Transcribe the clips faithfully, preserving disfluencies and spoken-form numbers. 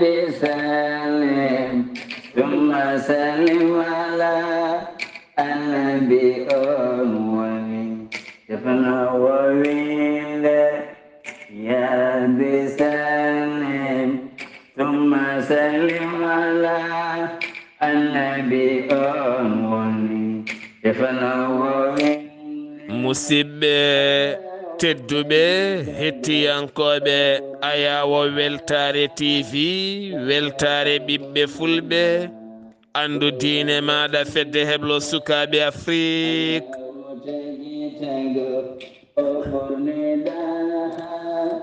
بسلم ثم سلم على النبي أول. Defna wowinde, ya bi sallim, summa sallim ala annabi on woni. Defna wowinde. Musidɓe tedduɓe, hettiyankooɓe Ayawo Weltaare T V, weltaare ɓiɓɓe fulɓe, anndu diine maaɗa, fedde heblo sukaaɓe Afrik.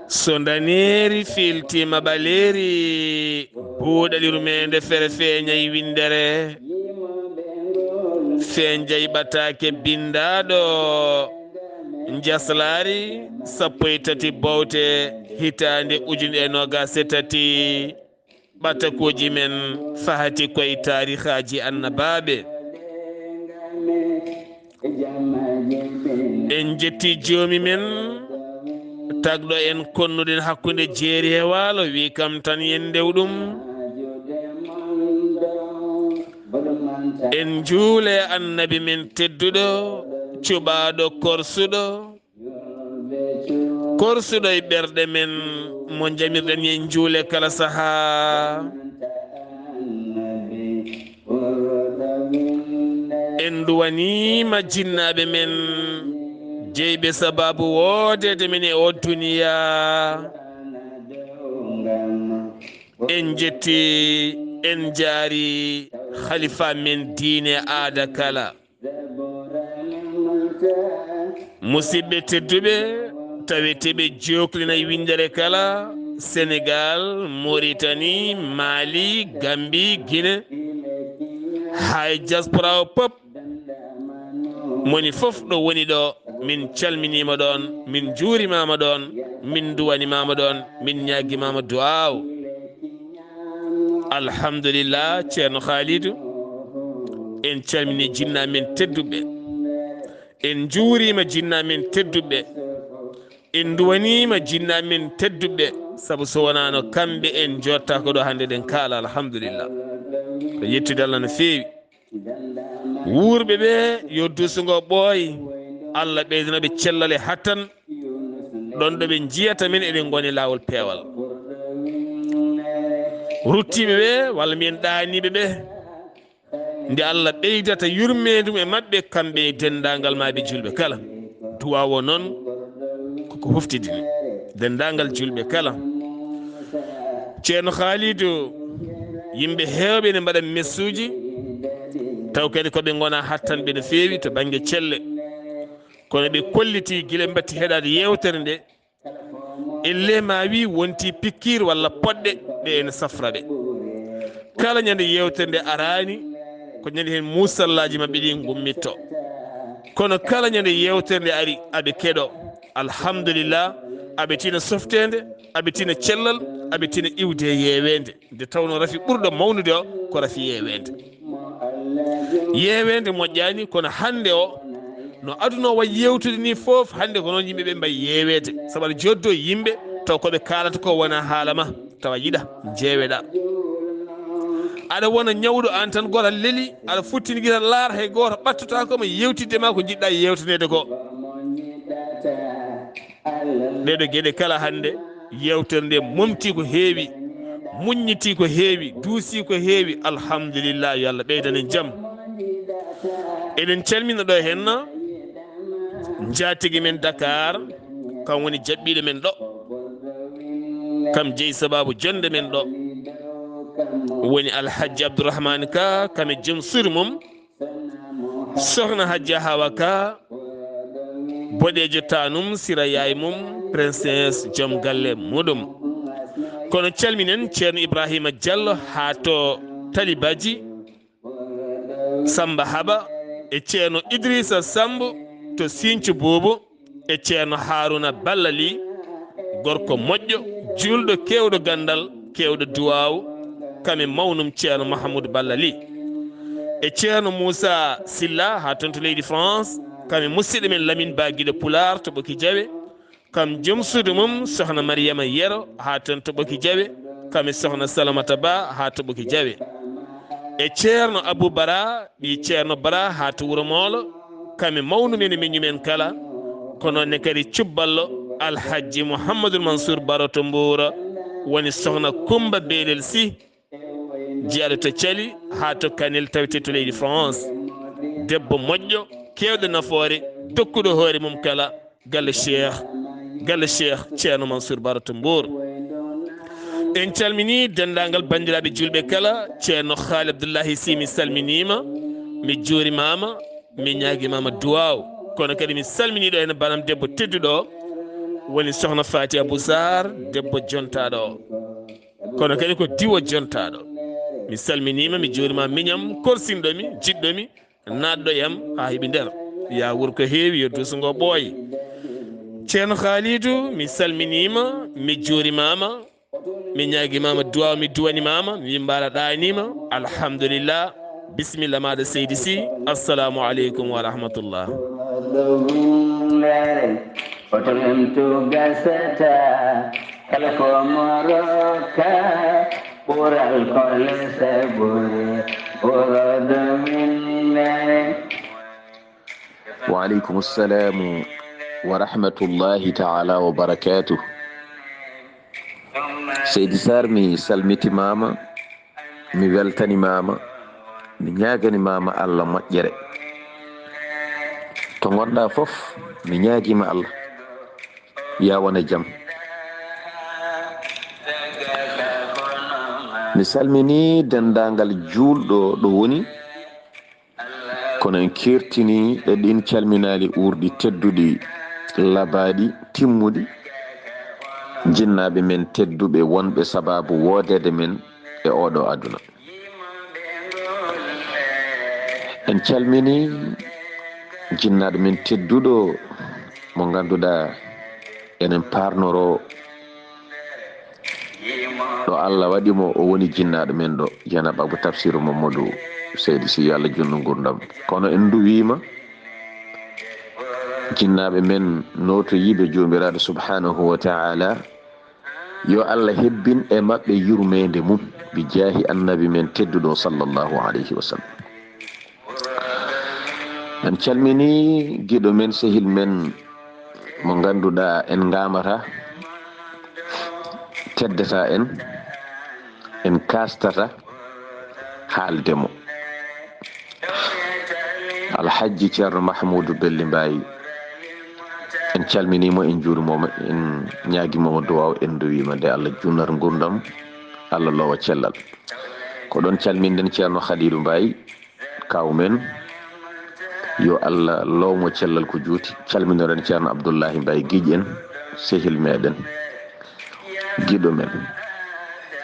So ndaneeri fiiltiima ɓaleeri, buuɗali rumeende fere feeñay winndere. Feeñay ɓataake binndaaɗo njaslaari sappo e tati bowte hitaande ujunere e noogaas e tati. Ɓatakuuji men fahati koye taarihaaji annabaaɓe. En njetti joomi men, tagɗo en konnuɗen hakkunde jeeri e waalo, wi kam tan yen ndew ɗum. En njuule annabi men tedduɗo, cuɓaaɗo korsuɗo, korsuɗo e ɓerɗe men, mo njamirɗen e njuule kala sahaa. En nduwaniima jinnaaɓe men, jeyɓe sabaabu woodeede men e oo duniyaa. En njetti, en njaari halifa men diine aada kala. Musidɓe tedduɓe, taweteeɓe jooklina e winndere kala, Senegal, Mauritanie, Mali, Gambie, Guinée, hay diaspora o pop, moni fof ɗo woni ɗo, min calminiima ɗoon, min njuurimaama ɗoon, min nduwanimaama ɗoon, min ñaagimaama duwaaw. Alhamdulillah, Ceerno Khalidou, en calmini jinnaa men tedduɓe, en njuuriima jinnaa men tedduɓe, en nduwaniima jinnaa men tedduɓe, sabu so wonaano kamɓe en njooɗtaako ɗo hannde ɗen kaala, alhamdulillah. Ko yettude Allah no feewi. Wuurɓe ɓe, yo duuso ngo ɓooy, Allah ɓeydana ɓe cellal e hattan, ɗon ɗo ɓe njiyata min eɗen ngoni laawol peewal. Ruttiiɓe ɓe, walla mbiyen ɗaaniiɓe ɓe, nde Allah ɓeydata yurmeendum e maɓɓe, kamɓe e denndaangal maaɓe julɓe kala. Duwaaw o noon, koko huftidini denndaangal julɓe kala. Ceerno Khalidou, yimɓe heewɓe ene mbaɗa messuuji, taw kadi ko ɓe ngona hattanɓe no feewi to bannge celle. Kono ɓe kollitii gila mbatti heɗaade yeewtere nde, elle ma wi wonti pikiir walla poɗɗe ɗe ene safra ɓe. Kala ñande yeewtere nde araani, ko ñande heen muusallaaji maɓɓe ɗi ngummitto. Kono kala ñande yeewtere nde ari, aɓe keɗo. Alhamdulillah, aɓe tina softeende, aɓe tina cellal, aɓe tina iwde e yeeweende. Nde tawnoo rafi ɓurɗo mawnude o ko rafi yeeweende. Yeeweende moƴƴaani, kono hannde o, no aduna o wayi yeewtude ni fof, hannde ko noon yimɓe ɓe mbayi yeeweede. Sabu aɗa jooddoo yimɓe, taw ko ɓe kaalata ko wona haala ma, tawa yiɗa, jeeweɗa. Aɗa wona ñawɗo aan tan, gooto leli, aɗa futtini gila laar, hay gooto ɓattotaako ma yeewtidde ma ko njiɗɗa yeewtaneede ko. Ɗeɗo geɗe kala hannde, yeewtere nde momti ko heewi, muññiti ko heewi, duusi ko heewi. Alhamdulillah, yo Allah ɓeydan en jam. Eɗen calmina ɗo henna njaatigi men Dakar, kam woni jaɓɓiiɗo men ɗo, kam jeyi sabaabu jonnde men ɗo, woni Alhaji Abdourahmane Ka, kam e joom suudu mum, Sohna Hajja Hawa Ka, boɗeejo tanum, sira yaay mum, princesse, joom galle muɗum. Kono calminen Ceerno Ibrahima Diallo haa to Talibaji, Samba Haba, e Ceerno Idrissa Samb to Sinthiou Boubou, e Ceerno Haruna Balla Ly, gorko moƴƴo, juulɗo, keewɗo ganndal, keewɗo duwaaw, kam e mawnum Ceerno Mahamoudou Balla Ly. E Ceerno Moussa Silla, haa toon to leydi France, kam e musidɗo men Lamine Ba Giɗo Pulaar to Ɓoki Jawe, kam joom suudu mum Sohna Mariama Yero, haa toon to Ɓoki Jawe, kami sohna Salamata Ba haa to Ɓoki Jawe. E Ceerno Abuu Bara, ɓii Ceerno Bara haa to Wuro Moolo, kami mawnu men e miñu men kala. Ko noon ne kadi cubballo Alhajji Muhammadul Mansuur Baro to Mbuura, woni sohna Kummba Beelel Sih, jeyaaɗo to Cali haa to Kanel, tawetee to leydi France. Debbo moƴƴo, keewɗo nafoore, tokkuɗo hoore mum kala, galle Cheikh, galle Cheikh Ceerno Mansour Baro to Mbour. En calminii denndaangal banndiraaɓe juulɓe kala. Ceerno Haali Abdullahi Sy, mi salminiima, mi juurimaama, mi ñaagimaama duwaaw. Kono kadi mi salminii ɗo heen banam debbo tedduɗo o, woni sohna Faati Abou Sarr, debbo jontaaɗo o. Kono kadi ko diwo jontaaɗo. Mi salminiima, mi juurimaama miñam korsinɗo mi, jiɗɗo mi, naatɗo e am haa heɓi nder. Yaa wuro ko heewi, yo duuso ngo ɓooy. Ceerno Haalidu, mi salminiima, mi juurimaama, mi ñaagimaama duwaaw, mi duwanimaama, mi mbaala ɗaaniima. Alhamdulillah. Bisimilla maaɗa, Seydi Sy. Assalamu aleykum wa rahmatullah. Hoto lemtu gasata, kala ko mo rokka, ɓural ko lese ɓuri, ɓuroodo min nani. Wa aleykum salamu wa rahmatullahi taala wa barakatuh. Seydi Sarr, mi salmitimaama, mi weltanimaama, mi ñaaganimaama Allah moƴƴere. To ngonɗaa fof, mi ñaagiima Allah, yaa won e jam. Mi salminii denndaangal juulɗo ɗo woni, kono en keertinii e ɗiin calminaali uurɗi tedduɗi, labaaɗi, timmuɗi, jinnaaɓe men tedduɓe wonɓe sabaabu woodeede men e ooɗo aduna. En calminii jinnaaɗo men tedduɗo mo ngannduɗaa enen paarnoroo ɗo Allah waɗi mo, o woni jinnaaɗo men ɗo, Janab Abou Tafsir Mamadou Seydi Sy, yo Allah juutnu nguurndam. Kono en nduwiima jinnaaɓe men nootoyiiɓe Joomiraaɗo Subhaanahu wa Taala, yo Allah hebbin e maɓɓe yurmeende mum, bi jaahi Annabi men tedduɗo sallallahu alayhi wa sallam. En calminii giɗo men, sehil men mo ngannduɗaa en ngaamataa, teddataa en, en kaastataa haalde mo. Alhajji Ceerno Mahmuudu Belli Mbaay, en calminii mo, en njuuriima mo, en ñaagiima mo duwaaw, en nduwiima nde Allah juutnata nguurndam, Allah loowa cellal. Ko ɗoon calminɗen Ceerno Khaliilu Mbaay, kaaw men, yo Allah loow mo cellal ko juuti. Calminoɗen Ceerno Abdullahi Mbaye Giƴen, sehil meɗen, giɗo men.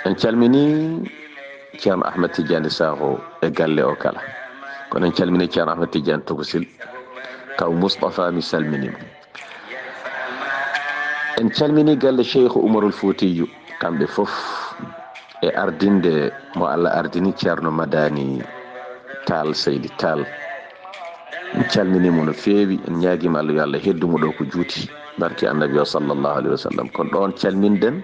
En calminii Ceerno Ahmed Tidiane Sakho e galle o kala. Kono en calminii Ceerno Ahmed Tidiane Tokosil, kaaw Moustapha, mi salminiima. En calminii galle Cheikh Oumarul Foutiyou, kamɓe fof, e ardinde mo Allah ardini, Ceerno Madani Tall, Seydi Tall. En calminii mo no feewi, en ñaagiima Allah yo Allah heddu mo ɗo ko juuti, barke Annabi o sallallahu alayhi wa sallam. Kono ɗoon calminɗen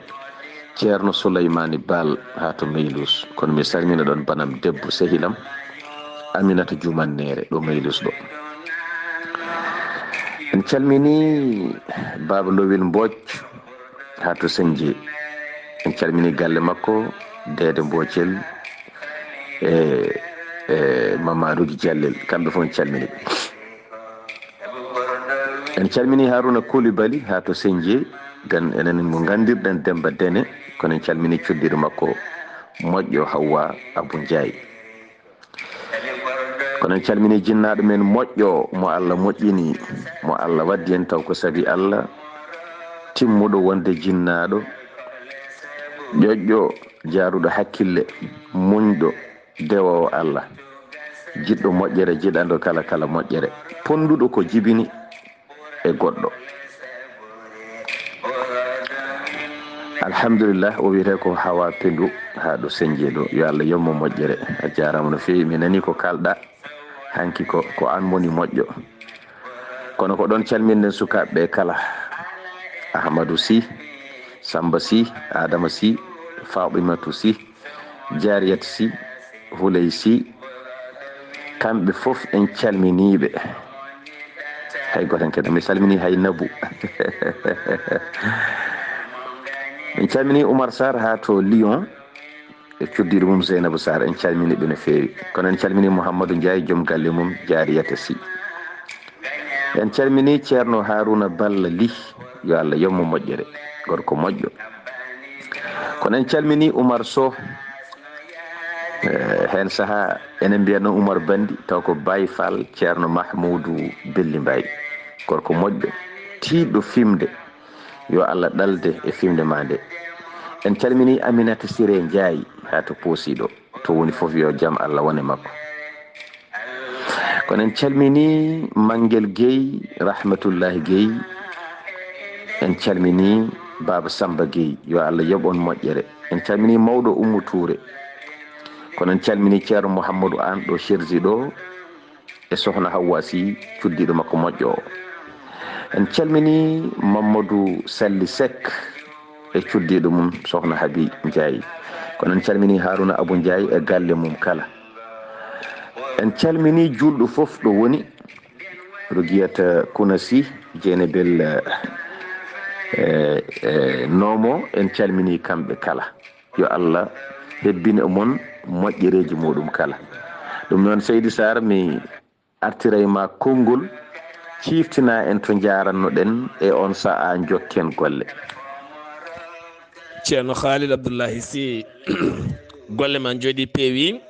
Ceerno Souleymani Baal haa to Meylus, kono mi salmina ɗoon banam debbo, sehilam, Aminata Jumanneere ɗo Meylus ɗo. En calminii Baaba Lowel Mbooj haa to Senje. En calminii galle makko, Deede Mboocel e, e Mamaduji Jallel, kamɓe fof en calminii ɓe. En calminii Haruna Koulibaly haa to Senje, gan enen mo nganndirɗen Demba Dene, kono en calminii coddiiɗo makko moƴƴo Hawwa Abou Ndiaye. Kono en calminii jinnaaɗo men moƴƴo mo Allah moƴƴini, mo Allah waddi en taw ko sabi Allah, timmuɗo wonde jinnaaɗo, ƴoƴƴo, jaaruɗo hakkille, muñɗo, dewoowo Allah, jiɗɗo moƴƴere, jiɗanɗo kala, kala moƴƴere, ponnduɗo ko jibini e goɗɗo. Alhamdulillah, o wiyetee ko Hawa Pendu, haa ɗo Senje ɗo. Yo Allah yommo moƴƴere. A jaaraama no feewi. Mi nanii ko kaalɗaa hanki ko, ko aan woni moƴƴo. Kono ko ɗoon calminɗen sukaaɓe ɓe kala. Ahmadou Sy, Samba Sy, Adama Sy, Fatimatu Sy, Jariyat Sy, Huley Sy, kamɓe fof en calminii ɓe. Hay gooto heen kadi, mi salminii hay Nabu. En calminii Oumar Sarr haa to Lyon, e cuddiiɗo mum Zeynabou Sarr, en calminii ɓe no feewi. Kono en calminii Mouhamadou Ndiaye, joom galle mum, Jariyata Sy. En calminii Ceerno Haruna Balla Ly, yo Allah yoɓ mo moƴƴere, gorko moƴƴo. Kono en calminii Oumar Sow, eh, heen sahaa enen mbiyatno Oumar Bandi, taw ko Baye Fall Ceerno Mahmoudou Belli Mbaye, gorko moƴƴo, tiiɗɗo fimde, yo Allah ɗalde e fimde ma nde. En calminii Aminata Siré Ndiaye, haa to Poosiiɗo, to woni fof yo jam Allah wone makko. Kono en calminii Manguel Guèye, Rahmatullahi Guèye. En calminii Baaba Samba Guèye, yo Allah yoɓ on moƴƴere. En calminii mawɗo Oumou Touré. Kono en calminii Ceerno Mouhamadou Anne ɗo Cherzi ɗo, e Sohna Hawwa Sy, cuddiiɗo makko moƴƴo o. En calminii Mamadou Sally Seck e cuddiiɗo mum Sohna Habi Ndiaye. Kono en calminii Haruna Abou Ndiaye e galle mum kala. En calminii juulɗo fof ɗo woni, Rugiyata Kuna Sy, Jeynebel, eh, eh, Nomo, en calminii kamɓe kala. Yo Allah hebbin e mon moƴƴereeji muɗum kala. Ɗum noon, Seydi Sarr, mi artiray ma konngol, ciiftina en to njaarannoɗen e on sa'a, njokken golle. Ceerno Khalid Abdullahi Sy, golle ma njooɗi peewi,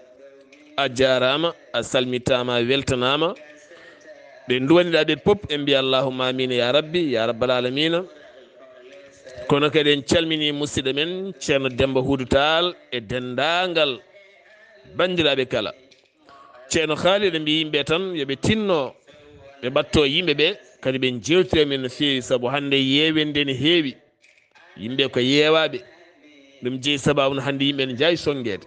a jaaraama, a salmitaama, a weltanaama. Ɓe nduwaniɗaa ɓe pop, en mbiya allahumma amin ya rabbi, ya rabbal alamina. Kono kadi en calmini musidɗo men Ceerno Demba Huudu Taal e denndaangal banndiraaɓe kala. Ceerno Khalid, eɗen mbiya yimɓe tan yo ɓe tinno, ɓe mbatto yimɓe ɓe, kadi ɓe njeewtira men no feewi, sabu hannde yeewende ne heewi. Yimɓe ko yeewaaɓe. Ɗum jeyi sababu no hannde yimɓe ne njaawi sonngeede.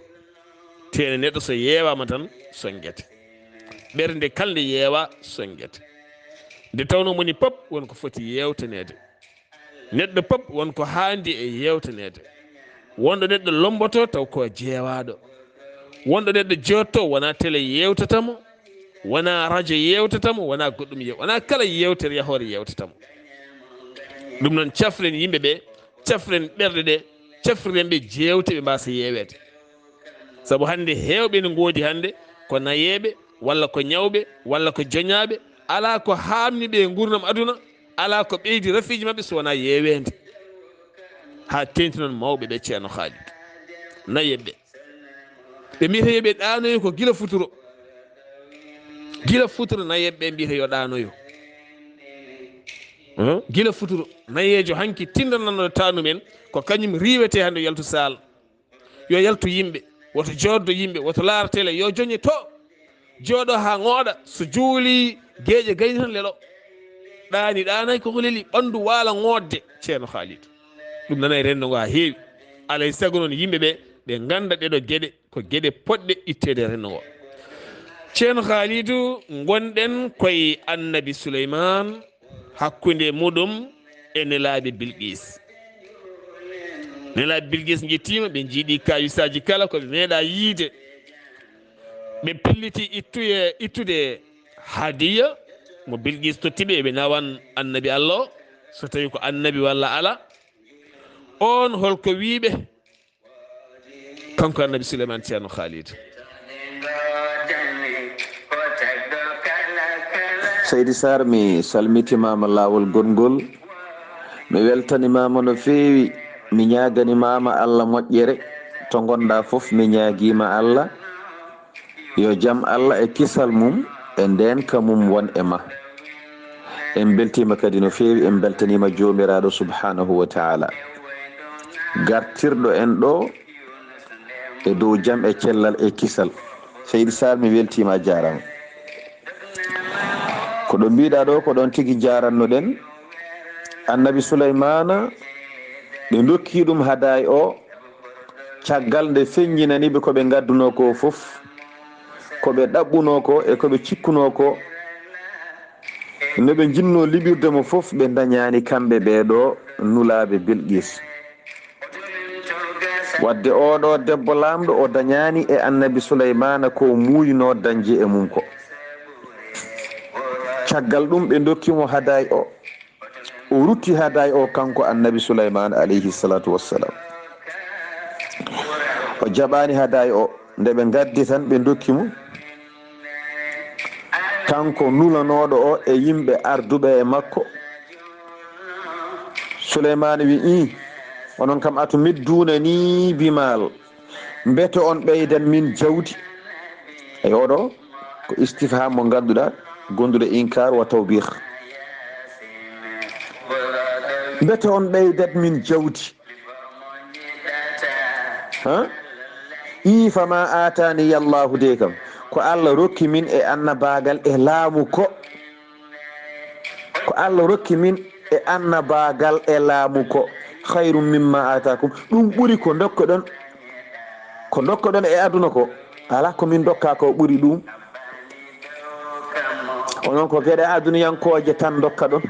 Tee ne neɗɗo so yeewaama tan sonngete. Ɓernde kala nde yeewaa sonngete. Nde tawnoo moni pop won ko foti yeewtaneede. Neɗɗo pop won ko haandi e yeewtaneede. Wonɗo neɗɗo lombotoo taw ko jeewaaɗo. Wonɗo neɗɗo jooɗtoo wonaa tele yeewtata mo, wonaa rajo yeewtata mo, wonaa goɗɗum yeew-, wonaa kala yeewtere yahoore yeewtata mo. Ɗum noon, cafren yimɓe ɓe, cafren ɓerɗe ɗe, cafren ɓe jeewte ɓe mbaasa yeeweede. Sabu hannde heewɓe ne ngoodi hannde ko nayeeɓe, walla ko ñawɓe, walla ko joñaaɓe, alaa ko haamni ɓe e nguurndam aduna, alaa ko ɓeydi rafiiji maɓɓe so wonaa yeeweende. Haa teeŋti noon mawɓe ɓe Ceerno Khalid. Nayeeɓe ɓe. Ɓe mbiyata yo ɓe ɗaanoyo ko gila futuro. Gila futuro nayeeɓe ɓe mbiyata yo ɗaanoyo. Huh? Gila futuro nayeejo hanki tindananɗo taanum en ko kañum riiwete hannde yaltu saal. Yo yaltu yimɓe, woto jooddo yimɓe, woto laar tele, yo joñe to. Jooɗo haa ŋooɗa, so juuli geeƴe gayni tan lelo. Ɗaani ɗaanay koko leli, ɓanndu waala ŋoodde, Ceerno Khalid. Ɗum nanay renndo ngo haa heewi. Alay sago noon yimɓe ɓe, ɓe ngannda ɗeɗo geɗe, ko geɗe poɗɗe itteede renndo ngo. Ceerno Khalid, ngonɗen koye Annabi Suleymaan, hakkunde muɗum e nelaaɓe Bilqis. Nelaaɓe Bilqis njettiima, ɓe njiiɗi kawisaaji kala ko ɓe meeɗaa yiide. Ɓe pelliti ittuye, ittude hadiya mo Bilqis totti ɓe, ɓe nawan annabi Allah o, so tawi ko annabi walla ala. On holko wiiɓe? Kanko Annabi Suleymaan Ceerno Khalid. Seydi Sarr, mi salmitimaama laawol gongol. Mi weltanimaama no feewi. Mi ñaaganimaama Allah moƴƴere. To ngonɗaa fof, mi ñaagiima Allah. Yo jam Allah e kisal mum e ndeenka mum won e ma. En mbeltiima kadi no feewi, en mbeltaniima Joomiraaɗo subhaanahu wa taala, gartirɗo en ɗo e dow jam e cellal e kisal. Seydi Sarr, mi weltiima, a jaaraama. Ko ɗo mbiɗaa ɗo, ko ɗoon tigi njaarannoɗen Annabi Suleymaana, ɓe ndokki ɗum hadaay o, caggal nde feññinani ɓe ko ɓe ngaddunoo ko fof, ko ɓe ɗaɓɓunoo ko e ko ɓe cikkunoo ko, no ɓe njinnoo liɓirde mo fof, ɓe ndañaani kamɓe ɓee ɗo nulaaɓe Bilqis. Wadde oo ɗoo debbo laamɗo, o dañaani e Annabi Sulaymaana ko o muuyunoo dañde e mum ko. Caggal ɗum, ɓe ndokki mo hadaay o. O rutti hadaay o, kanko Annabi Sulaymaana, alayhi salaatu wassalaam. O jaɓaani hadaay o. Nde ɓe ngaddi tan, ɓe ndokki mo. Kanko nulanooɗo o e yimɓe arduɓe e makko. Suleymaana wi, "Ii, onon kam, atumidduuna nii bimaal. Mbete on ɓeydan min jawdi?" Eyi, oɗo ko istifham mo ngannduɗaa, gonduɗo inkar wa tawbih. "Mbete on ɓeydat min jawdi?" Ha? "Ii, fama aatani Allahu de kam, ko Allah rokki min e annabaagal e laamu ko. Ko Allah rokki min e annabaagal e laamu ko. Khayrum mimma aatakum. Ɗum ɓuri ko ndokkoɗon, ko ndokkoɗon e aduna ko. Alaa ko min ndokka ko ɓuri ɗum. Onon ko geɗe aduniyankooje tan ndokkaɗon.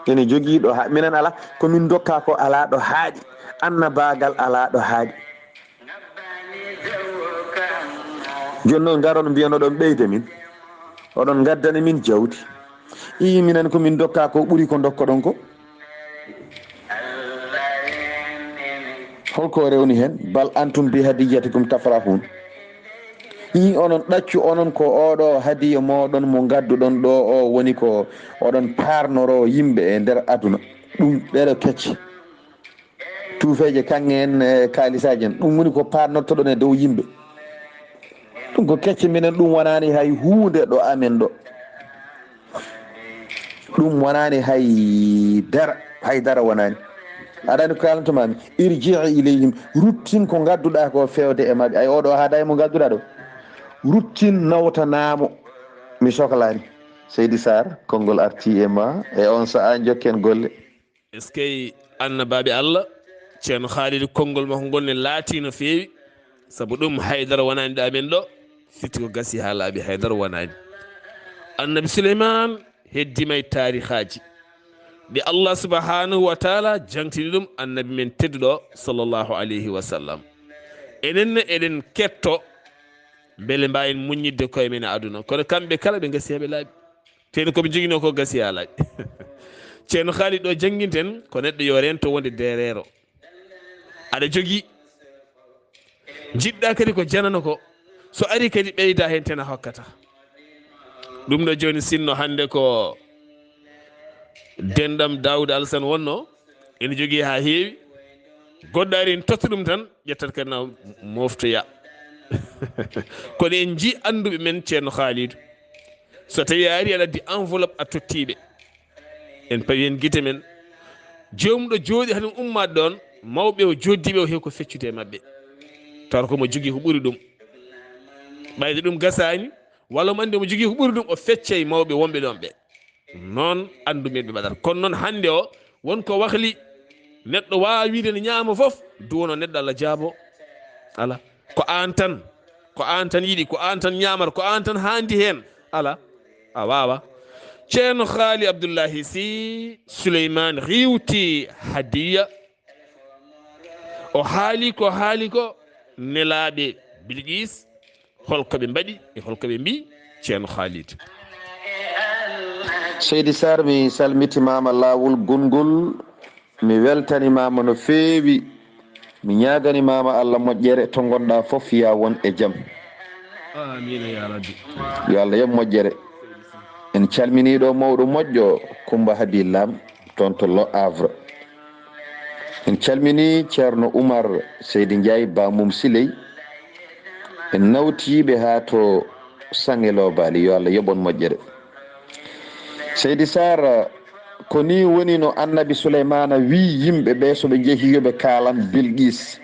Ene jogii ɗo ha-, minen alaa ko min ndokka ko alaa ɗo haaɗi. Annabaagal alaa ɗo haaɗi." Jooni noon, ngaron mbiyon oɗon ɓeyda min, oɗon ngaddani min jawdi. Ii, minen ko min ndokka ko ɓuri ko ndokkoɗon ko. Holko rewni heen? "Bal antum bi hadiyatikum tafrahun." Ii, onon ɗaccu, onon ko oɗo hadiya moɗon mo ngadduɗon ɗo o woni ko oɗon parnoro yimɓe e nder aduna. Ɗum ɗeɗo kecce. Tuufeeje kaŋŋe en, e kaalisaaji en. Ɗum woni ko parnortoɗon e dow yimɓe. Ɗum ko kecce, minen ɗum wonani hay huunde ɗo amen ɗo. Ɗum wonani hay dara, hay dara wonani. Aɗa anndi ko kaalanto maami? "Irji' ilayhim." Ruttin ko ngadduɗaa ko feewde e maɓɓe. Ay, oɗo haada e mo ngadduɗaa ɗo. Ruttin nawtanaa mo. Mi soklaani. Seydi Sarr, konngol arti e ma. E on sa'a njokken golle. Eskey, annabaaɓe Allah, Ceerno Khalid, konngol makko ngol ne laati no feewi, sabu ɗum haydara wonaani ɗo amen ɗo, firti ko gasi haa laaɓi, haydara wonaani. Annabi Suleymaan heddima e taarihaaji ɗi Allah subhanahu wa taala jangtini ɗum annabi men tedduɗo sallallahu alayhi wa sallam. Enen ne eɗen ketto mbele mbaawen muññidde koye men e aduna, kono kamɓe kala ɓe gasi haa ɓe laaɓi. Teno ko ɓe njoginoo ko gasi haa laaɓi. Ceerno Khalid ɗo jannginten ko neɗɗo yo rento wonde deereero. Aɗa jogii, njiɗɗa kadi ko janano ko, so ari kadi ɓeyda heen tena hokkata. Ɗum ɗo jooni sinno hannde ko denɗam Daawuda Alsan wonno, ene jogii haa heewi. Goɗɗo ari en totta ɗum tan, ƴettat kadi na moftoya. Kono en njii annduɓe men Ceerno Khalid. So tawi a ari aɗa addi enveloppe a tottiɓe. En pawi hen gite men. Joomum ɗo jooɗi haɗum ummaade ɗoon, mawɓe o joddiɓe o heewi ko feccude e maɓɓe. Tawa ko mo jogii ko ɓuri ɗum. Ɓayde ɗum gasaani, walla mo anndi mo jogii ko ɓuri ɗum, o fecca e mawɓe wonɓe ɗoon ɓe. Noon anndu men ɓe mbaɗata. Kono noon hannde o, won ko wahli, neɗɗo waawa wiide ne ñaama fof, duwono neɗɗo Allah jaabo. Ala. Ko aan tan, ko aan tan yiɗi, ko aan tan ñaamata, ko aan tan haandi heen. Ala. A waawa. Ceerno Haali Abdullahi Si Suleymaan riiwti hadiya. O haali ko haali ko nelaaɓe Bilqiis, holko ɓe mbaɗi e holko ɓe mbii Ceerno Khalid. Seydi Sarr, mi salmitimaama laawol gonngol, mi weltanimaama no feewi, mi ñaganimaama Allah moƴƴere to ngonɗa fof, yaa won e jam. Amiina yaa Rabbi. Yo Allah yoɓ moƴƴere. En calminii ɗo mawɗo moƴƴo Kummba Habi Lam, toon to Le Havre. En calminii Ceerno Umar Seydi Njaay Ba Mum Siley. En nawtii ɓe haa to Saŋe Loobaali, yo Allah yoɓ on moƴƴere. Seydi Sarr, ko nii woni no Annabi Suleymaana wii yimɓe ɓe so ɓe njehii yo ɓe kaalan Bilqiis.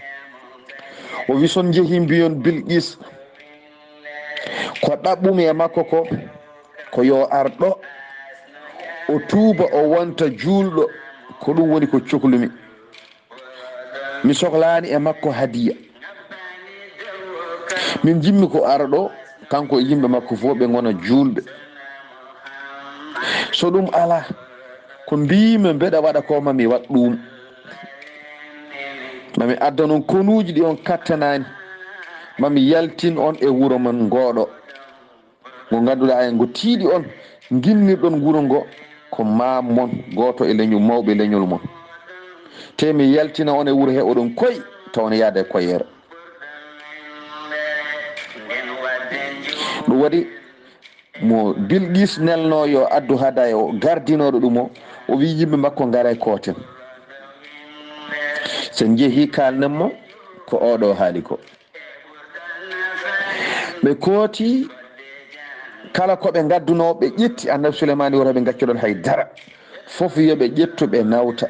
O wii so on njehii mbiyon Bilqiis, ko ɗaɓɓumi e makko ko, ko yo ar ɗo, o tuuba, o wonta juulɗo, ko ɗum woni ko coklumi. Mi soklaani e makko hadiya. Min njimmi ko ara ɗo, kanko e yimɓe makko fof ɓe ngona juulɓe. So ɗum alaa, ko mbiimi mbeɗa waɗa ko ma mi waɗ ɗum. Mami addan on konuuji ɗi on kattanaani. Mami yaltin on e wuro mon ngooɗo, ngo ngannduɗaa en ngo tiiɗi on, nginnirɗon wuro ngo ko maam mon gooto e leñol, mawɓe leñol mon. Te mi yaltina on e wuro he oɗon koy, taw on yaada e koyeere. Ɗum waɗi mo Bilqis nelnoo yo addu hadaya o, gardinooɗo ɗum o, o wi yimɓe makko, "Ngaray kooten." So en njehii kaalnen mo ko oɗo haali ko. Ɓe kooti, kala ko ɓe ngaddunoo, ɓe ƴetti. Annabi Suleymaani wota ɓe ngaccoɗon hay dara. Fof yo ɓe ƴettu, ɓe nawta.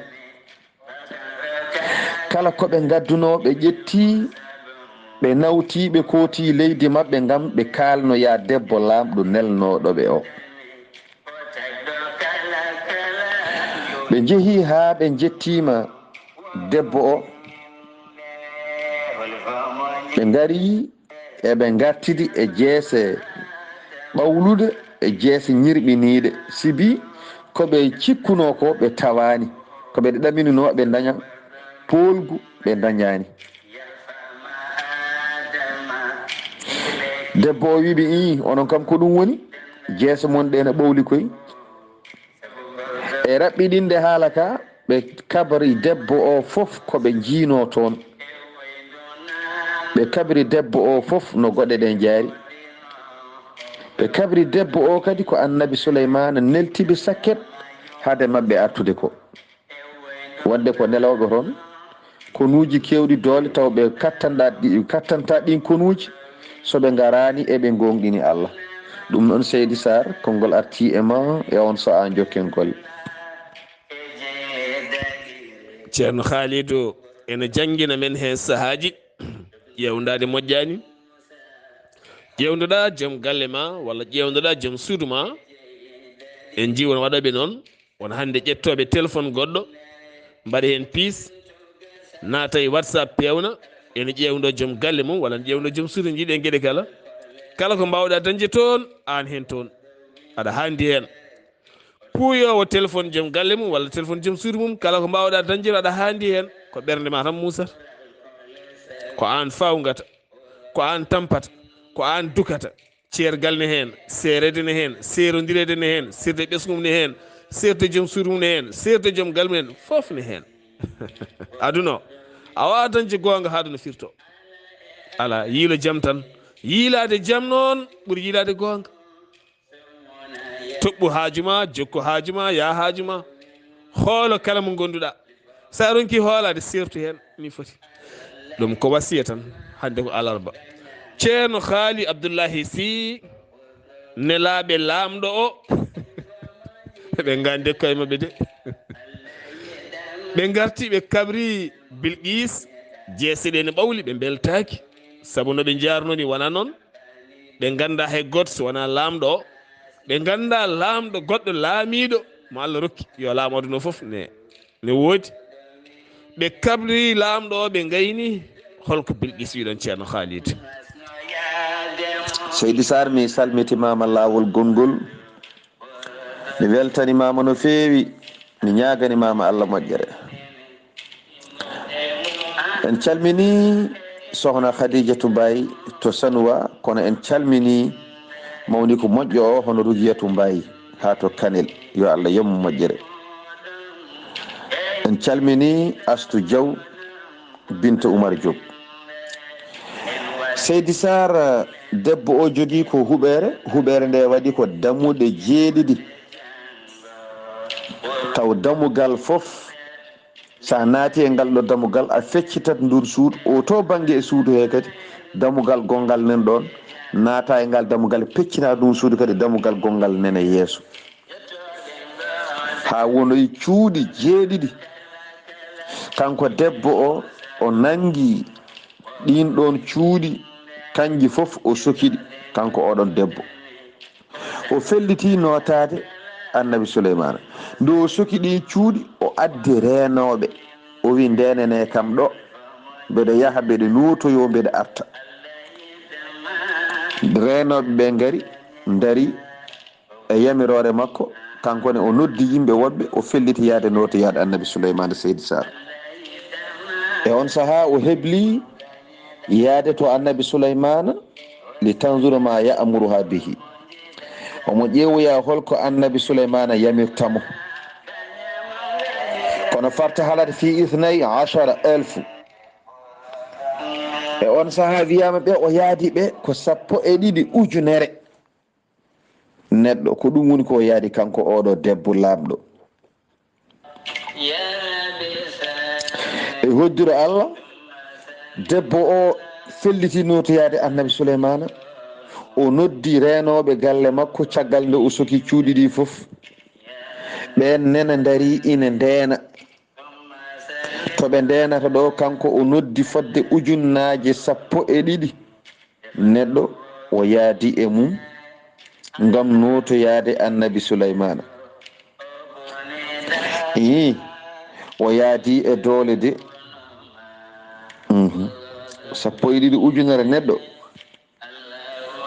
Kala ko ɓe ngaddunoo, ɓe ƴetti, ɓe nawti, ɓe kooti leydi maɓɓe ngam ɓe kaalnoya debbo laamɗo nelnooɗo ɓe o. Ɓe njehi haa ɓe njettiima debbo o. Ɓe ngari, eɓe ngartidi e jeese ɓawluɗe, e jeese ñirɓiniiɗe, sibi ko ɓe cikkunoo ko ɓe tawaani, ko ɓe ɗaminunoo ɓe ndaña poolgu ɓe ndañaani. Debbo o wi ɓe, "Ii, onon kam ko ɗum woni? Jeese mon ɗe na ɓowli koy." E raɓɓiɗinde haala ka, ɓe kabri debbo o fof ko ɓe njiinoo toon. Ɓe kabri debbo o fof no goɗe ɗe njaari. Ɓe kabri debbo o kadi ko Annabi Suleymaana nelti ɓe sakket hade maɓɓe artude ko. Wadde ko nelawɓe toon, konuuji keewɗi doole taw ɓe kattanɗa ɗi, kattanta ɗin konuuji, so ɓe ngaraani eɓe ngoongɗini Allah. Ɗum noon, Seydi Sarr, konngol artii e ma e on so aan jokken golle. Ceerno Khalidou ene janngina men heen sahaaji, ƴeewndaade moƴƴaani. Ƴeewndoɗaa joom galle ma walla ƴeewndoɗaa joom suudu ma, en njii won waɗooɓe noon, won hannde ƴettooɓe téléphone goɗɗo, mbaɗa heen piis, naata e WhatsApp peewna, ene ƴeewndo joom galle mum walla ene ƴeewndo joom suudu, njiiɗen geɗe kala. Kala ko mbaawɗaa dañde toon, aan heen toon, aɗa haandi heen. Puuyoowo téléphone joom galle mum walla téléphone joom suudu mum, kala ko mbaawɗaa dañde, aɗa haandi heen. Ko ɓernde ma tan muusata. Ko aan fawngata, ko aan tampata, ko aan dukata. Ceergal ne heen, seereede ne heen, seerondireede ne heen, sirde ɓesngu mum ne heen, sirde joom suudu mum ne heen, sirde joom galle mum heen, fof ne heen. Aduna o, a waawaa dañde goonga haa aduna firto. Alaa, yiilo jam tan. Yiilaade jam noon ɓuri yiilaade goonga. Toɓɓu haaju ma, jokku haaju ma, yaa haaju ma. Hoolo kala mo ngonduɗaa. So a ronkii hoolaade, seertu heen, ni foti. Ɗum ko wasiya tan, hannde ko alarba. Ceerno Haali Abdullahi Sih, nelaaɓe laamɗo o, ɓe ngandi koye maɓɓe de. Ɓe ngarti, ɓe kabri Bilqiis, jeese ɗe ne ɓawli, ɓe mbeltaaki. Sabu no ɓe njaarnoo ni wonaa noon. Ɓe nganndaa hay gooto so wonaa laamɗo o. Ɓe nganndaa laamɗo goɗɗo, laamiiɗo mo Allah rokki yo laam aduna fof ne, ne woodi. Ɓe kabri laamɗo o, ɓe ngayni. Holko Bilqiis wiɗon, Ceerno Khalid? Seydi Sarr, mi salmitimaama laawol gonngol. Mi weltanimaama no feewi. Mi ñaaganimaama Allah moƴƴere. En calmini Sohna Khadijatu Mbaye to Sanuwa, kono en calmini mawniiko moƴƴo o, hono Rugiyatu Mbaye, haa to Kanel. Yo Allah yommo moƴƴere. En calmini Astu Jaw, Binta Umar Diop. Seydi Sarr, debbo o jogii ko huɓeere, huɓeere nde waɗi ko dammuɗe jeeɗiɗi. Taw dammugal fof, so a naati e ngal ɗo dammugal, a feccitat nduun suudu, o to bannge e suudu he kadi, dammugal gonngal nan ɗoon, naata e ngal dammugal, peccina ɗum suudu kadi, dammugal gonngal nana yeeso. Haa wonoyi cuuɗi jeeɗiɗi. Kanko debbo o, o nanngi ɗiin ɗoon cuuɗi, kanji fof o sokiɗi, kanko oɗon debbo. O felliti nootaade Annabi Suleymaana. Nde o soki ɗiin cuuɗi, o addi reenooɓe. O wi, "Ndeenene kam ɗo, mbeɗa yaha, mbeɗa nootoyoo, mbeɗa arta." Reenooɓe ɓe ngari, ndari e yamiroore makko, kanko ne o noddi yimɓe woɗɓe, o felliti yahde nootoyaade Annabi Suleymaana, Seydi Sarr. E on sahaa o hebli yaade to annabi Sulaymana li tanzura ma ya'muruha bihi. Omo ƴeewoya holko annabi Sulaymana yamirta mo. Kono farta halata fi isnay ashara alfu. E on sahaa wiyama ɓe o yaadi ɓe ko sappo e ɗiɗi ujunere. Neɗɗo, ko ɗum woni ko o yaadi kanko oɗo debbo laamɗo. E hoddiro Allah, debbo o felliti notoyaade annabi Suleymaana. O noddi reenooɓe galle makko caggal nde o soki cuuɗi ɗi fof. Ɓeen nena ndarii ina ndeena. To ɓe ndeenata ɗo, kanko o noddi fodde ujunnaaje sappo e ɗiɗi neɗɗo, o yaadi e mum ngam nootoyaade annabi Suleymaana. Ii, o yaadi e doole de. Mhm. Sappo e ɗiɗi ujunere neɗɗo.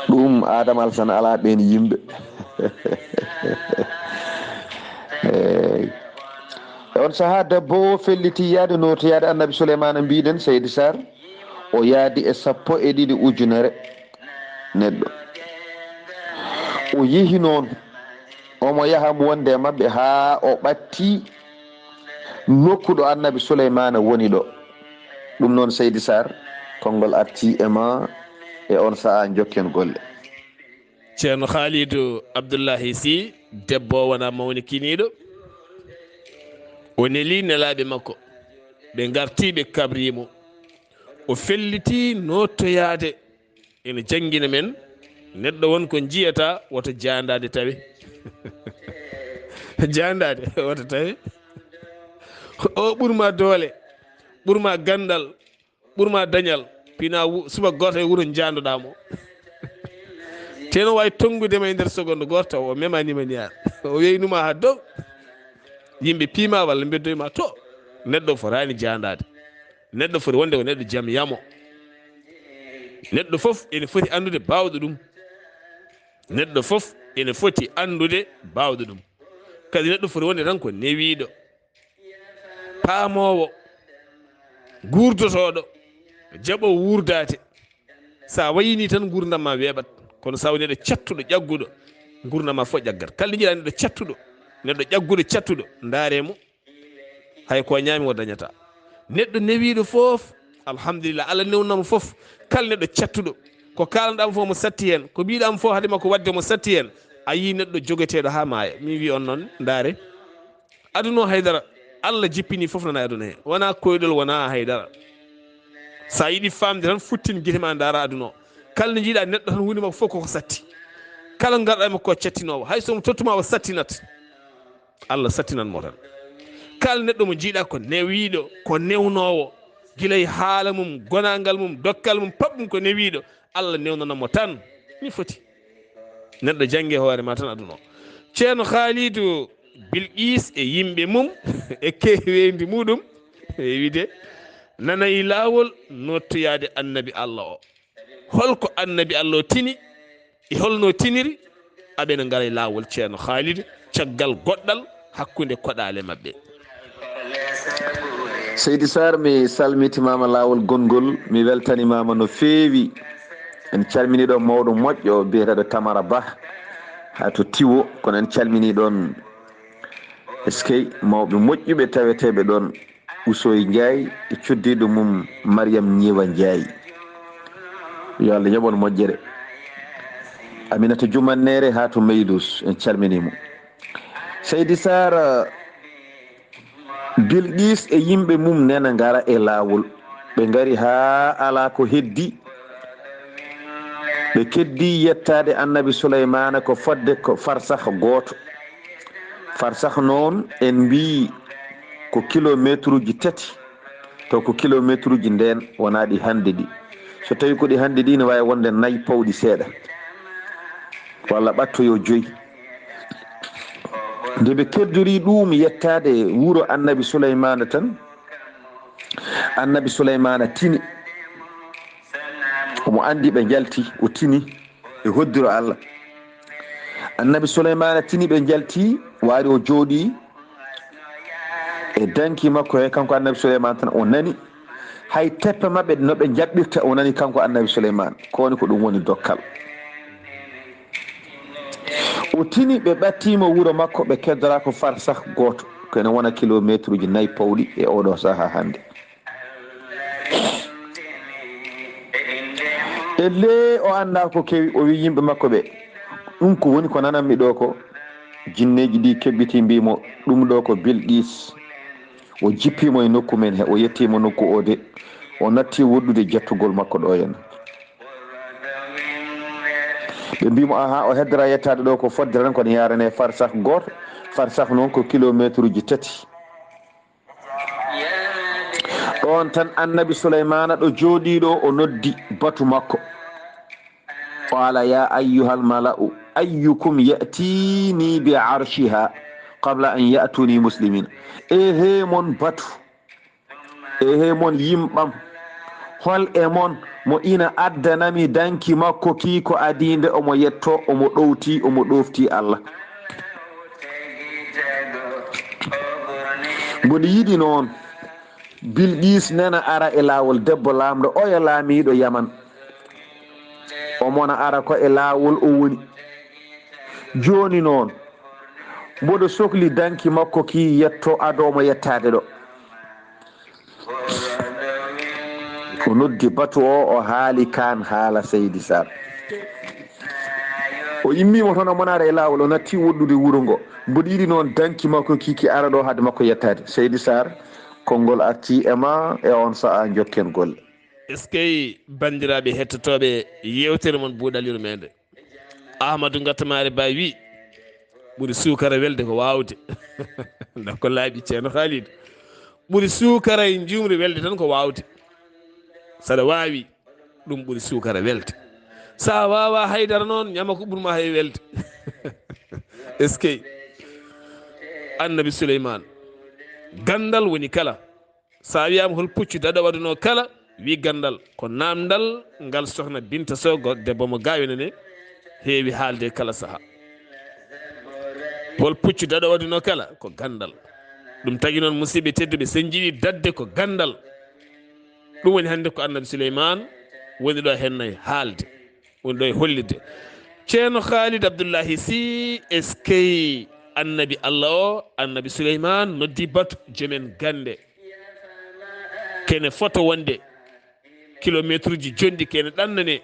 Ɗum Adama Alsan alaa ɓeen yimɓe. Eey. E on sahaa, debbo o felliti yaade nootoyaade annabi Suleymaana, mbiɗen, Seydi Sarr, o yaadi e sappo e ɗiɗi ujunere neɗɗo. O yehi noon, omo yaha mo wonde e maɓɓe haa o ɓatti nokku ɗo annabi Suleymaana woni ɗo. Ɗum noon, Seydi Sarr, konngol arti e ma e on sahaa, njokken golle. Ceerno Khalidou Abdoulahi Sy, debbo o wona mawnikiniiɗo. O neli nelaaɓe makko. Ɓe ngarti, ɓe kabri mo. O felliti nootoyaade. Ene janngina men, neɗɗo won ko njiyata, woto jaandaade tawe. Jaandaade, woto tawe. O ɓurma doole, ɓurma ganndal, ɓurma dañal, pina wu-, suba gooto e wuro njaandoɗaa mo. Te no waawi tonngude ma e nder seconde gooto taw o memanima ni an. O weynuma haa dow. Yimɓe piima walla mbeddoyma to. Neɗɗo fotaani jaandaade. Neɗɗo foti wonde ko neɗɗo jam yamo. Neɗɗo fof ene foti anndude baawɗo ɗum. Neɗɗo fof ene foti anndude baawɗo ɗum. Kadi neɗɗo foti wonde tan ko newiiɗo, paamoowo, guurdotooɗo, jaɓoowo wuurdaade. So a wayini tan, nguurndam ma weeɓat. Kono so a woni neɗɗo cattuɗo, ƴagguɗo, nguurndam ma fof ƴaggat. Kala njiɗa neɗɗo cattuɗo, neɗɗo ƴagguɗo, cattuɗo, ndaare mo. Hay ko ñaami o dañata. Neɗɗo newiiɗo fof, alhamdulillah, Allah newnanamo fof. Kala neɗɗo cattuɗo, ko kaalanɗamo fof mo satti heen, ko mbiɗamo fof haade makko waɗde mo satti heen. A yii neɗɗo jogeteeɗo haa maaya. Min wi on noon, ndaare. Aduna o haydara, Allah jippini fof nana e aduna he. Wona koyɗol, wona haydara. Sa yiɗi faamde tan, futtin gite ma, ndaara aduna o. Kala nde njiɗa neɗɗo tan, huunde makko fof koko satti. Kala ngarɗa e makko ko cattinoowo. Hay so mo tottuma o sattinat. Allah sattinan mo tan. Kala neɗɗo mo njiɗa ko newiiɗo, ko newnoowo, gila e haala mum, gonaangal mum, dokkal mum, pap mum ko newiiɗo, Allah newnana mo tan. Mi foti. Neɗɗo jannge hoore ma tan aduna o. Ceerno Khalidou Bilqis e yimɓe mum e keeweendi muɗum, e wiide, nanay laawol nottoyaade annabi Allah o. Holko annabi Allah o tini? E holno tiniri? Aɓe no ngara e laawol Ceerno Khalid caggal goɗɗal hakkunde koɗaale maɓɓe. Seydi Sarr, mi salmitimama laawol gonngol, mi weltanimama no feewi. En calmini ɗo mawɗo moƴƴo biyeteeɗo Tamara Bah, haa to Tiwo, kono en calmini ɗon, eskey, mawɓe moƴƴuɓe taweteeɓe ɗon. Usoy Njaay e coddiiɗo mum Mariam Ñiiwa Njaay. Yo Allah yoɓ on moƴƴere. Aminata Jumanneere haa to Maydus, en calminii mo. Seydi Saar, Bilqiis e yimɓe mum nena ngara e laawol. Ɓe ngari haa alaa ko heddi. Ɓe keddii yettaade Annabi Suleymaana ko fodde ko farsah gooto. Farsah noon en mbii ko kilomeetruuji tati, to ko kilomeetruuji ndeen wonaa ɗi hannde ɗi. So tawii ko ɗi hannde ɗi, ne waawi wonde nayi pawɗi seeɗa, walla ɓattoyoo joyi. Nde ɓe keddorii ɗuum yettaade wuro Annabi Suleymaana tan, Annabi Suleymaana tini. Omo anndi ɓe njalti, o tini e hoddiro Allah. Annabi Suleymaana tini, ɓe njalti, waari o jooɗii e danki makko he, kanko Annabi Suleymaana tan, o nani Hay teppe maɓɓe no ɓe jaɓɓirta, o nani kanko Annabi Suleymaan. Ko woni ko ɗum woni dokkal. O tini ɓe ɓattiimo wuro makko, ɓe keddoraako farsah gooto, ko ene wona kilomeetruuji nayi pawɗi e oɗo sahaa hannde. E lee o anndaa ko kewi, o wi yimɓe makko ɓe, "Ɗum ko woni ko nananmi ɗo ko?" Jinneeji ɗi keɓɓiti mbii mo, "Ɗum ɗo ko Bilqiis." O jippiimo e nokku men he, o yettiimo nokku o de, o natti woɗɗude jettugol makko ɗo henna. Ɓe mbii mo, "Aha, o heddora yettaade ɗo ko fodde tan, ko ne yaarane farsah gooto. Farsah noon ko kilomeetruuji tati." Ɗoon tan Annabi Suleymaana ɗo jooɗii ɗo, o noddi batu makko. Qaala, "Ya ayyuhal mala'u, ayyukum ya'tiini bi arshiha qabla an ya'tuuni muslimin." Ehe mon batu, ehe mon yimɓam, hol e mon mo ina addanami danki makko ki ko adii nde omo yetto, omo ɗowti, omo ɗofti Allah? Mboɗo yiɗi noon Bilqiis nana ara e laawol, debbo laamɗo, oya laamiiɗo Yaman. Omo na ara ko e laawol o woni. Jooni noon, mboɗo sokli danki makko ki yetto ado omo yettaade ɗo. O noddi batu o, o haali kaan haala Seydi Saar. O immiima toon, omo na ara e laawol, o natti woɗɗude wuro ngo. Mboɗo yiɗi noon danki makko ki, ki ara ɗo hade makko yettaade. Seydi Saar, konngol arti e ma e on sa'a, njokken golle. Eskey, banndiraaɓe hettotooɓe yeewtere mon Buuɗal Yurmeende. Ahmadu Ngattamaare Baay wi, "Ɓuri suukara welde ko waawde." Nda ko laaɓi Ceerno Khalid. "Ɓuri suukara e njuumri welde tan ko waawde." Saɗa waawi, ɗum ɓuri suukara welde. Sa waawa haydara noon, ñama ko ɓurma hay welde. Eskey. Annabi Suleymaan. Ganndal woni kala. Sa wiyaama hol puccu daɗo waɗuno kala, wi ganndal. Ko naamndal ngal sohna Binta Sow, go-, debbo mo Gaayo nene, heewi haalde kala saha. Hol puccu daɗo waɗuno kala, ko ganndal. Ɗum tagi noon, musidɓe tedduɓe, so en njiɗi daɗde ko ganndal. Ɗum woni hannde ko Annabi Suleymaan woni ɗo henna e haalde, woni ɗo e hollirde. Ceerno Khalid Abdullahi Sy, eskey, Annabi Allah o, Annabi Suleymaan noddi batu, joomen gannde. Kene foto wonde kilomeetruuji jonɗi, kene ɗannane.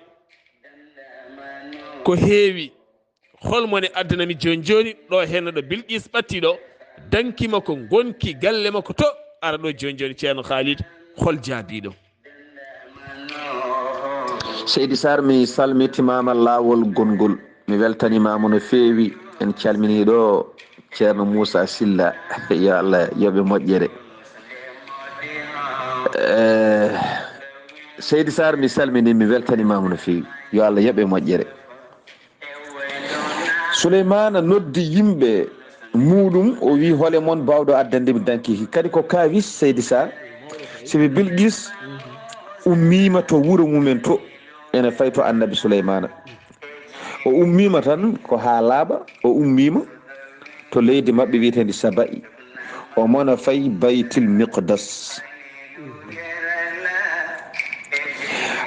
Ko heewi. Hol mo ne addanami jooni jooni ɗo henna ɗo Bilqiis ɓatti ɗo, danki makko, ngonki galle makko to, ara ɗo jooni jooni, Ceerno Khalid, hol jaabiiɗo? Seydi Saar, mi salmitimaama laawol gonngol. Mi weltanimaama no feewi. En calminii ɗo Ceerno Muusa Silla. Yo Allah yoɓe moƴƴere. Eh, Seydi Saar, mi salminii, mi weltanimaama no feewi. Yo Allah yoɓe moƴƴere. Suleymaana noddi yimɓe muuɗum, o wi, "Hole mon baawɗo addande mi danki ki?" Kadi ko kaawis, Seydi Saar, sibi Bilqiis ummiima to wuro mumen to, ene fay to Annabi Suleymaana. O ummiima tan ko haa laaɓa, o ummiima to leydi maɓɓe wiyeteendi Saba'i. Omo na fay Baytil Miqdas.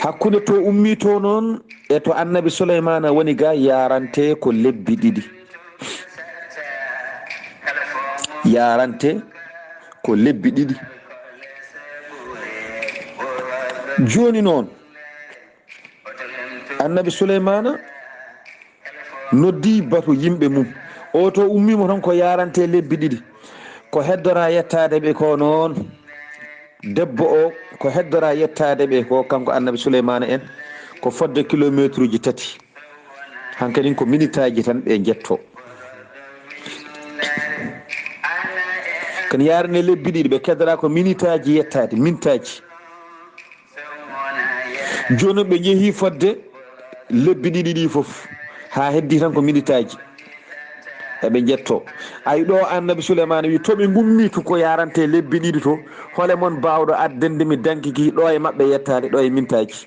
Hakkunde to ummi to noon e to Annabi Suleymaana woni ga, yarante ko lebbi ɗiɗi. Yarante ko lebbi ɗiɗi. Jooni noon, Annabi Suleymaana noddi batu yimɓe mum. O to ummiima tan ko yarante lebbi ɗiɗi. Ko heddora yettaade ɓe ko noon, debbo o, ko heddora yettaade ɓe ko, kanko Annabi Suleymaana en, ko fodde kilomeetruuji tati. Hankadin ko minitaaji tan ɓe njetto. Kono yarane lebbi ɗiɗi, ɓe keddora ko minitaaji yettaade, mintaaji. Jooni ɓe njehi fodde lebbi ɗiɗi ɗi fof, haa heddi tan ko minitaaji. Eɓe njetto. Ay ɗo Annabi Suleymaana wi, "To ɓe ngummi to ko yarante lebbi ɗiɗi to, hole mon baawɗo addande mi danki ki ɗo e maɓɓe yettaade, ɗo e mintaaji?"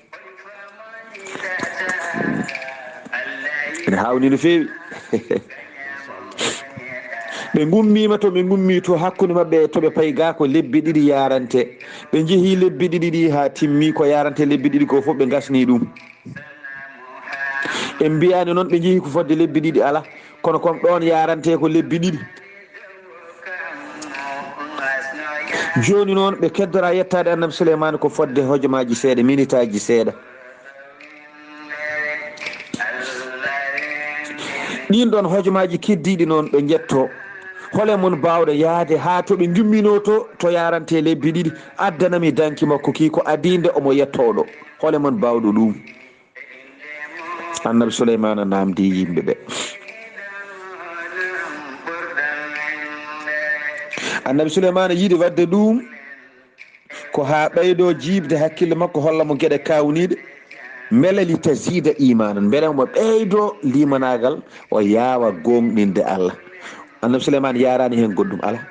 Ene haawni no feewi. Ɓe ngummiima to ɓe ngummii to, hakkunde maɓɓe e to ɓe payi gaa ko lebbi ɗiɗi yaarante. Ɓe njehii lebbi ɗiɗi ɗi haa timmi, ko yaarante lebbi ɗiɗi ko fof ɓe ngasnii ɗum. En mbiyaani noon ɓe njehii ko fodde lebbi ɗiɗi, alaa, kono kon ɗoon yaarante ko lebbi ɗiɗi. Jooni noon ɓe keddoraa yettaade Annabi Suleymaana ko fodde hojomaaji seeɗa, minitaaji seeɗa. Ɗiin ɗoon hojomaaji keddiiɗi noon ɓe njettoo. Hol e mon baawɗo yahde haa to ɓe njumminoo to, to yaarante lebbi ɗiɗi, addana mi danki makko kii ko adiinde omo yettoo ɗo? Hol e mon baawɗo ɗum? Annabi Suleymaana naamndii yimɓe ɓe. Annabi Suleymaana yiɗi waɗde ɗum ko haa ɓeydoo jiiɓde hakkille makko, holla mo geɗe kaawniiɗe, mbele li taziida iimaanan, mbele omo ɓeydoo liimanaagal, o yaawa gooŋɗinde Allah. Annabi Suleymaana yaaraani heen goɗɗum, alaa,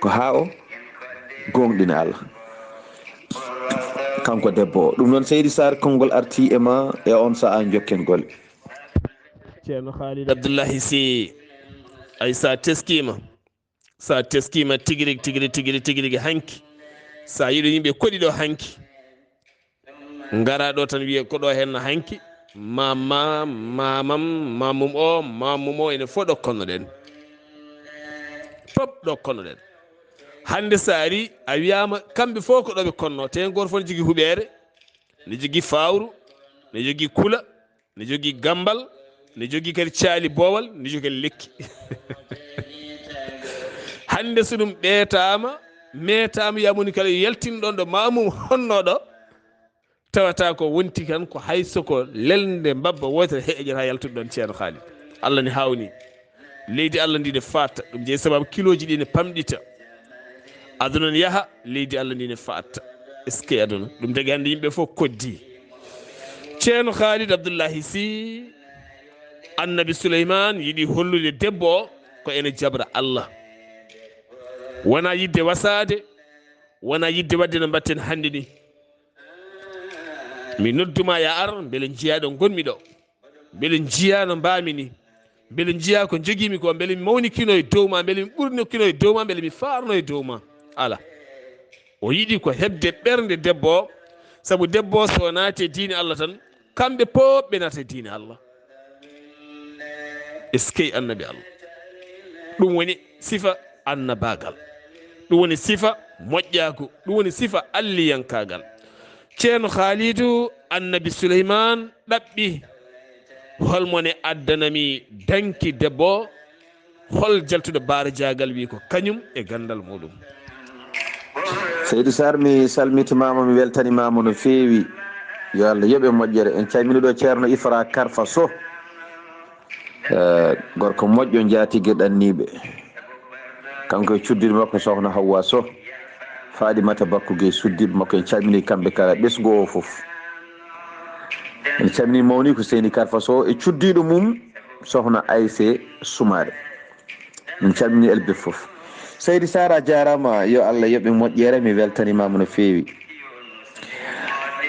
ko haa o gooŋɗina Allah. Kanko debbo o. Ɗum noon, Seydi Sarr, konngol artii e ma e oon sahaa, njokken golle. Ceerno Khalid Abdullahi Sy, ay, so a teskiima, so a teskiima tigi rigi, tigi rigi, tigi rigi, tigi rigi hanki, so a yiɗo yimɓe koɗi ɗo hanki, ngara ɗo tan wiye ko ɗo henna hanki, mama, mamam, mamum o, mamum o, ene fof ɗo konnoɗen. Fof ɗo konnoɗen. Hannde so a ari, a wiyaama kamɓe fof ko ɗo ɓe konno, te gooto fof ne jogii huɓeere, ne jogii fawru, ne jogii kula, ne jogii gammbal, ne jogii kadi caali boowal, ne jogii kadi lekki. Hannde so ɗum ɓeetaama, meetaama, yamoni kala yaltin ɗon ɗo mamum honno ɗo, tawata ko wonti kan ko hay so ko lelnde mbabba wootere heƴejata yaltude ɗon, Ceerno Khalid. Allah ne haawnii. Leydi Allah ndi ne faatta. Ɗum jeyi sababu kilooji ɗi ne pamɗita. Aduna ne yaha, leydi Allah ndi ne faatta. Est-ce que aduna? Ɗum tagi hannde yimɓe fof koddii. Ceerno Khalid Abdullahi Sy, Annabi Suleymaan yiɗi hollude debbo o ko ene jabra Allah. Wonaa yiɗde wasaade, wonaa yiɗde waɗde no mbaɗten hannde ni. Mi noddu ma, ya ar, mbele njiyaa ɗo ngonmi ɗo. Mbele njiyaa no mbaami ni. Mbele njiyaa ko njogiimi ko, mbele mi mawnikino e dow ma, mbele mi ɓurnikino e dow ma, mbele mi faarno e dow ma. Alaa. O yiɗi ko heɓde ɓernde debbo o, sabu debbo o so naati e diine Allah tan, kamɓe pop ɓe naata e diine Allah. Eskey Annabi Allah. Ɗum woni sifa annabaagal. Ɗum woni sifa moƴƴaaku. Ɗum woni sifa alliyankaagal. Ceerno Khaalidu, Annabi Suleymaan ɗaɓɓi, hol mo ne addanami danki debbo o? Hol jaltuɗo baarajaagal wi ko kañum e ganndal muɗum? Seydi Sarr, mi salmitimaama, mi weltanimaama no feewi. Yo Allah yoɓe moƴƴere. En calmini ɗo Ceerno Ifra Karfa Soh. Eh, gorko moƴƴo, njaatige ɗanniiɓe. Kanko e cuddiiɗo makko Sohna Hawwa Soh. Faaɗimata Bakku Gey, suddiiɓe makko, en calmini kamɓe kala, ɓesngu o fof. En calmini mawniiko Seyni Karfa Soh e cuddiiɗo mum Sohna Ayse Sumaare. Min calmini elbe fof. Seydi Sarr, a jaaraama, yo Allah yoɓe moƴƴere, mi weltanimaama no feewi.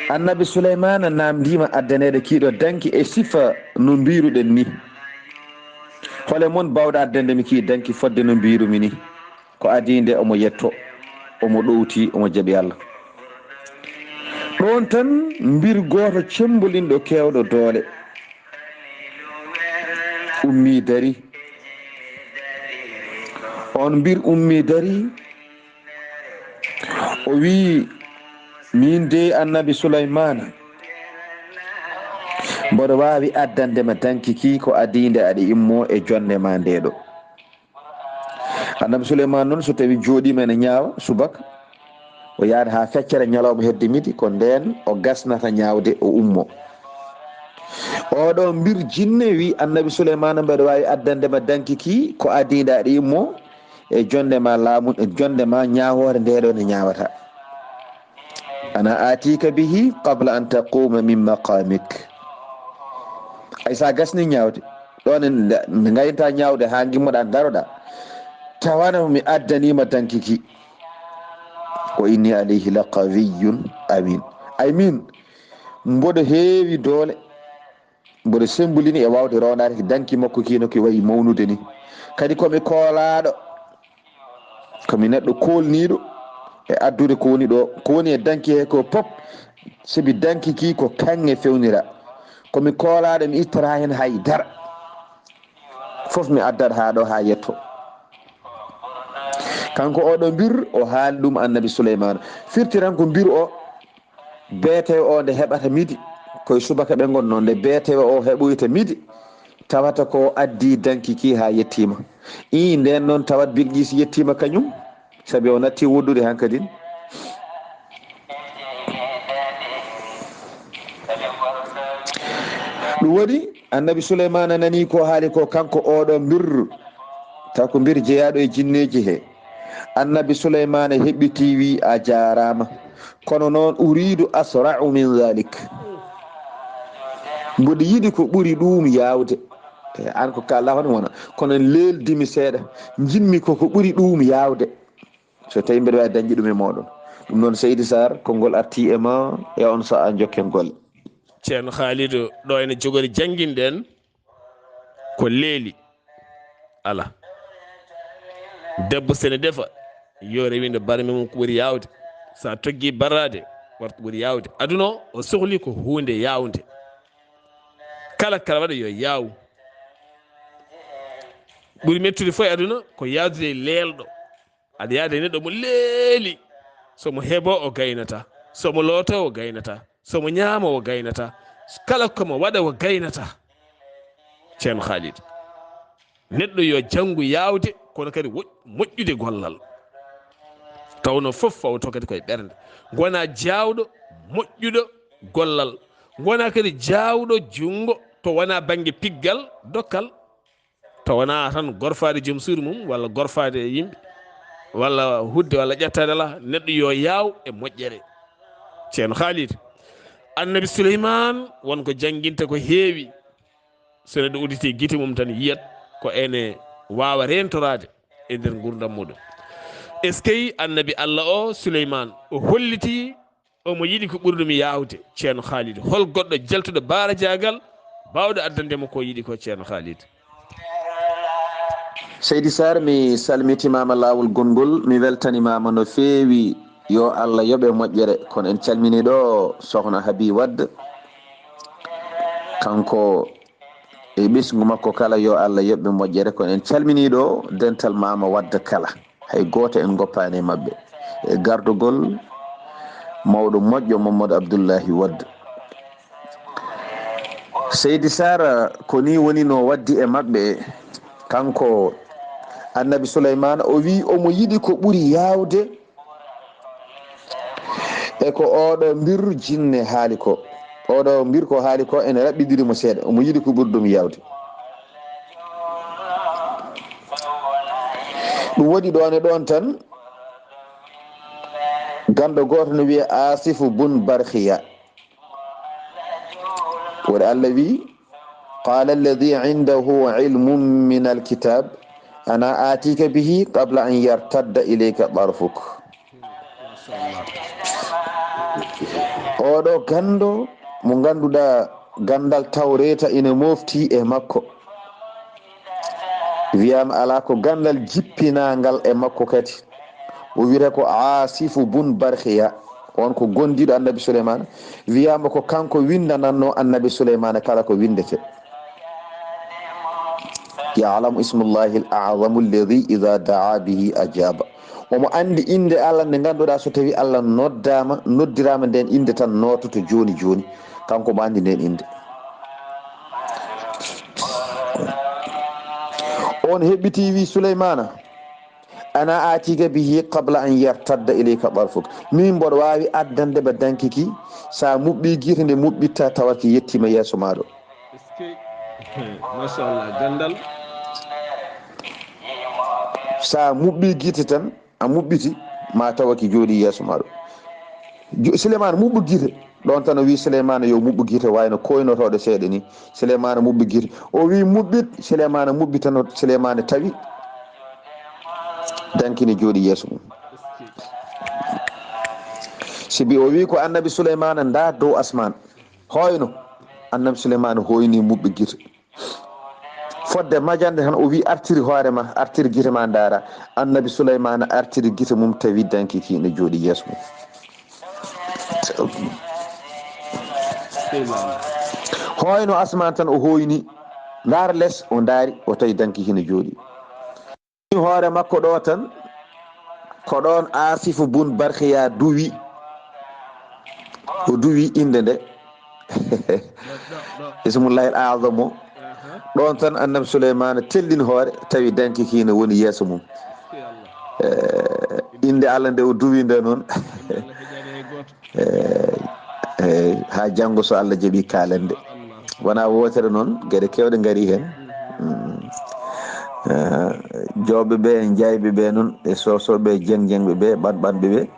Annabi Suleymaana naamndiima addaneede kiiɗo danki e sifa no mbiiruɗen ni. Hol e mon baawɗo addande mi kii danki fodde no mbiirumi ni? Ko adii nde omo yetto, omo ɗowti, omo jaɓi Allah. Ɗoon tan mbir gooto cemmbolinɗo keewɗo doole ummii dari. Oon mbir ummii dari, o wii, miin dey Annabi Sulaymaana, mboɗo waawi addande ma danki kii ko adii nde aɗa immoo e jonnde maa ndee ɗo. Annabi Sulaymaana noon, so tawii jooɗiima ene ñaawa subaka, o yaada haa feccere ñalawma hedde midi, ko ndeen o gasnata ñaawde, o ummoo. Oɗo mbir jinne wi Annabi Sulaymaana, mbeɗa waawi addande ma danki kii ko adii nde aɗa immoo e jonnde maa laamu, e jonnde maa ñaawoore ndee ɗo ne ñaawata. Ana atika bihi qabla an taquma min maqamik. Ay, sa gasni ñaawde, ɗon nde ngayta ñaawde haa ngimmoɗaa, ndaroɗaa, tawana mi addaniima danki kii. Wa inni alayhi la qawiyyun amin. Ay, min mboɗo heewi doole. Mboɗo sembolini e waawde roondaade danki makko kii no ki wayi mawnude ni. Kadi ko mi koolaaɗo, ko mi neɗɗo koolniiɗo e addude ko woni ɗo, ko woni e danki he ko pop, sabi danki kii ko kaŋŋe fewnira. Ko mi koolaaɗo, mi ittata heen hay dara. Fof mi addat haa ɗo, haa yetto. Kanko oɗo mbir, o haali ɗum Annabi Suleymaana. Firti tan ko mbir o, beetewe o nde heɓata midi, koye subaka ɓe ngon noon, nde beetewe o heɓoyta midi, tawata ko addi danki ki haa yettiima. Ii, ndeen noon tawat Bilqiis yettiima kañum, sabi o natti woddude hankadin. Ɗum waɗi, Annabi Suleymaana nani ko haali ko, kanko oɗo mbir, taw ko mbir jeyaaɗo e jinneeji he. Annabi Suleymaana heɓɓitii, wi, "A jaaraama. Kono noon, uriidu asra'u min zalik." Mboɗo yiɗi ko ɓuri ɗum yaawde. E, aan ko kaalɗaa hono wona. Kono leeldimi seeɗa. Njiɗmi ko ko ɓuri ɗum yaawde. So tawii mbeɗa waawi dañde ɗum e mooɗon. Ɗum noon, Seydi Sarr, konngol artii e ma, e on sahaa njokken golle. Ceerno Khalidou, ɗo ene jogori jannginɗen ko leeli. Ala. Debbo sene defa, yo rewindo barme mum ko ɓuri yaawde. Sa toggi barraade, wat ko ɓuri yaawde. Aduna o, o sohli ko huunde yaawnde. Kala, kala waɗa yo yaaw. Ɓuri mettude fof e aduna ko yahdude e leelɗo. Aɗa yahda e neɗɗo mo leeli. So mo heɓo, o gaynata. So mo looto, o gaynata. So mo ñaamo, o gaynata. Kala ko mo waɗa, o gaynata. Ceerno Khalid. Neɗɗo yo janngu yaawde, kono kadi wo-, moƴƴude gollal. Tawno fof fawto kadi koye ɓernde. Ngona jaawɗo, moƴƴuɗo gollal. Ngona kadi jaawɗo junngo to wona bannge piggal, dokkal. To wona tan gorfaade joom suudu mum, walla gorfaade e yimɓe, walla hudde, walla ƴettaade alaa. Neɗɗo yo yaaw e moƴƴere. Ceerno Khalid, Annabi Suleymaan won ko jannginta ko heewi. So neɗɗo udditi gite mum tan yiyat ko ene waawa reentoraade e nder nguurndam muɗum. Eskey, Annabi Allah o, Suleymaan, o holliti omo yiɗi ko ɓuri ɗum yaawde. Ceerno Khalid, hol goɗɗo jaltuɗo baarajaagal baawɗo addande mo ko yiɗi ko, Ceerno Khalid? Seydi Sarr, mi salmitimaama laawol gonngol, mi weltanimaama no feewi. Yo Allah yoɓe moƴƴere. Kono en calminii ɗo Sokhna Habi Wade, kanko e ɓesngu makko kala, yo Allah yoɓ ɓe moƴƴere. Kono en calminii ɗo dental Maama Wadda kala, hay gooto en ngoppaani e maɓɓe, e gardugol mawɗo moƴƴo Mamadou Abdoullahi Wade. Seydi Sarr, ko nii woni no waddi e maɓɓe. Kanko Annabi Suleymaana, o wii omo yiɗi ko ɓuri yaawde e ko oɗo mbir jinne haali ko. Oɗo mbir ko haali ko ene raɓɓiɗiri mo seeɗa. Omo yiɗi ko ɓuri ɗum yaawde. Ɗum waɗi ɗoon e ɗoon tan, ganndo gooto no wiyee Asifu bun Barhiya. Woni Allah wii, "Qala alladhi indahu ilmun min alkitab, ana atika bihi qabla an yartadda ilayka tarfuk." Oɗo ganndo mo ngannduɗaa ganndal Tawreeta ina mofti e makko. Wiyaama alaa ko ganndal jippinaangal e makko kadi. O wiyetee ko Asifu bun Barhiya. On ko gondiiɗo Annabi Suleymaana. Wiyaama ko kanko winndanatnoo Annabi Suleymaana kala ko winndetee. "Ya'lamu ismullahi al-a'zamu alladhi idha da'a bihi ajaba." Omo anndi innde Allah nde ngannduɗaa so tawi Allah noddaama, noddiraama nden innde tan noototo jooni jooni. Kanko omo anndi nden innde. On heɓɓiti wi Suleymaana, "Ana atika bihi qabla an yartadda ilayka tarfuk." Min mboɗo waawi addande ma danki ki, sa muɓɓi gite nde muɓɓitta tawat ki yettiima yeeso ma ɗo. Eskey. Machallah, ganndal. Sa muɓɓi gite tan, a muɓɓiti, ma tawa ki jooɗi yeeso ma ɗo. Jo-, Suleymaana muɓɓu gite. Ɗoon tan o wii Suleymaana yo muɓɓu gite, wayno koynotooɗo seeɗa ni. Suleymaana muɓɓi gite. O wii muɓɓit, Suleymaana muɓɓi tan, Suleymaana tawi danki ne jooɗi yeeso mum. Sibi o wii ko Annabi Suleymaana nda dow asmaan. Hoyno. Annabi Suleymaana hoyni muɓɓe gite. Fodde majande tan, o wi, "Artiri hoore ma, artiri gite ma, ndaara." Annabi Suleymaana artiri gite mum, tawi danki ki ne jooɗi yeeso mum. Hoyno asman tan, o hoyni, ndaara les, o ndaari, o tawi danki ki ne jooɗi. Hoore makko ɗo tan, ko ɗon Asifu bun Barkiya duwi, o duwi innde nde. Ismullahil A'zamu. Ɗon tan Annabi Suleymaana tellini hoore, tawi danki ki ne woni yeeso mum. Eh, innde Allah nde o duwi nde noon. Eey, eey, haa janngo so Allah jaɓi kaalen de. Wonaa wootere noon, geɗe keewɗe ngarii heen. Mm. Eh, jooɓe ɓe, jayɓe ɓe noon, e soosooɓe, jeŋ-jeŋɓe ɓe, ɓan-ɓanɓe ɓe,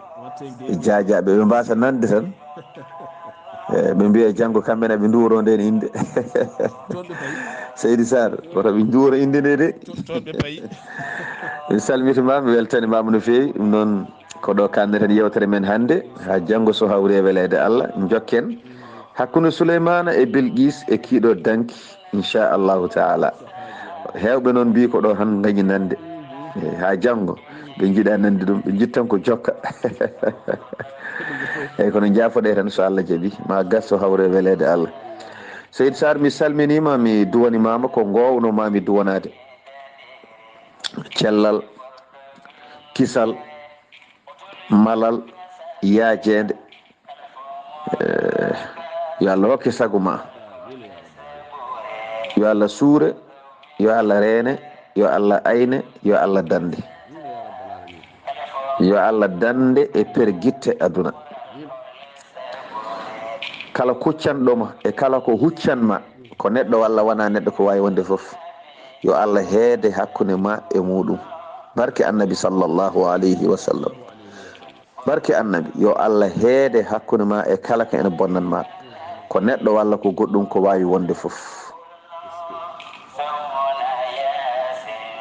e jaajaaɓe, ɓe mbaasa nande tan. Eh, ɓe mbiya janngo kamɓe ne ɓe nduworo ndeen innde. Seydi Sarr, woto ɓe nduworo innde nde de. Toon ɓe payi. Mi salmitima, mi weltanimaama no feewi. Ɗum noon, ko ɗo kaaneten yewtere men hannde, haa janngo so hawri e weleede Allah, njokken hakkunde Suleymaana e Bilqiis e kiiɗo danki, inchallahu taala. Heewɓe noon mbii ko ɗo tan ngañi nande. Eh, haa janngo, ɓe njiɗa nande ɗum, ɓe njittan ko jokka. Eey, kono njaafoɗe tan so Allah jaɓi, ma gas so hawri e weleede Allah. Seydi Sarr, mi salminiima, mi duwanimaama ko ngoowno ma mi duwanaade. Cellal, kisal, malal, yaajeende. Eh, yo Allah hokke sago ma. Yo Allah suure, yo Allah reene, yo Allah ayne, yo Allah dande. Yo Allah dande e pergitte aduna. Kala kuccanɗo ma e kala ko huccan ma, ko neɗɗo walla wona neɗɗo, ko waawi wonde fof, yo Allah heede hakkunde ma e muɗum. Barke Annabi sallallahu alayhi wa sallam. Barke Annabi, yo Allah heede hakkunde ma e kala ko ene bonnan ma. Ko neɗɗo walla ko goɗɗum, ko waawi wonde fof.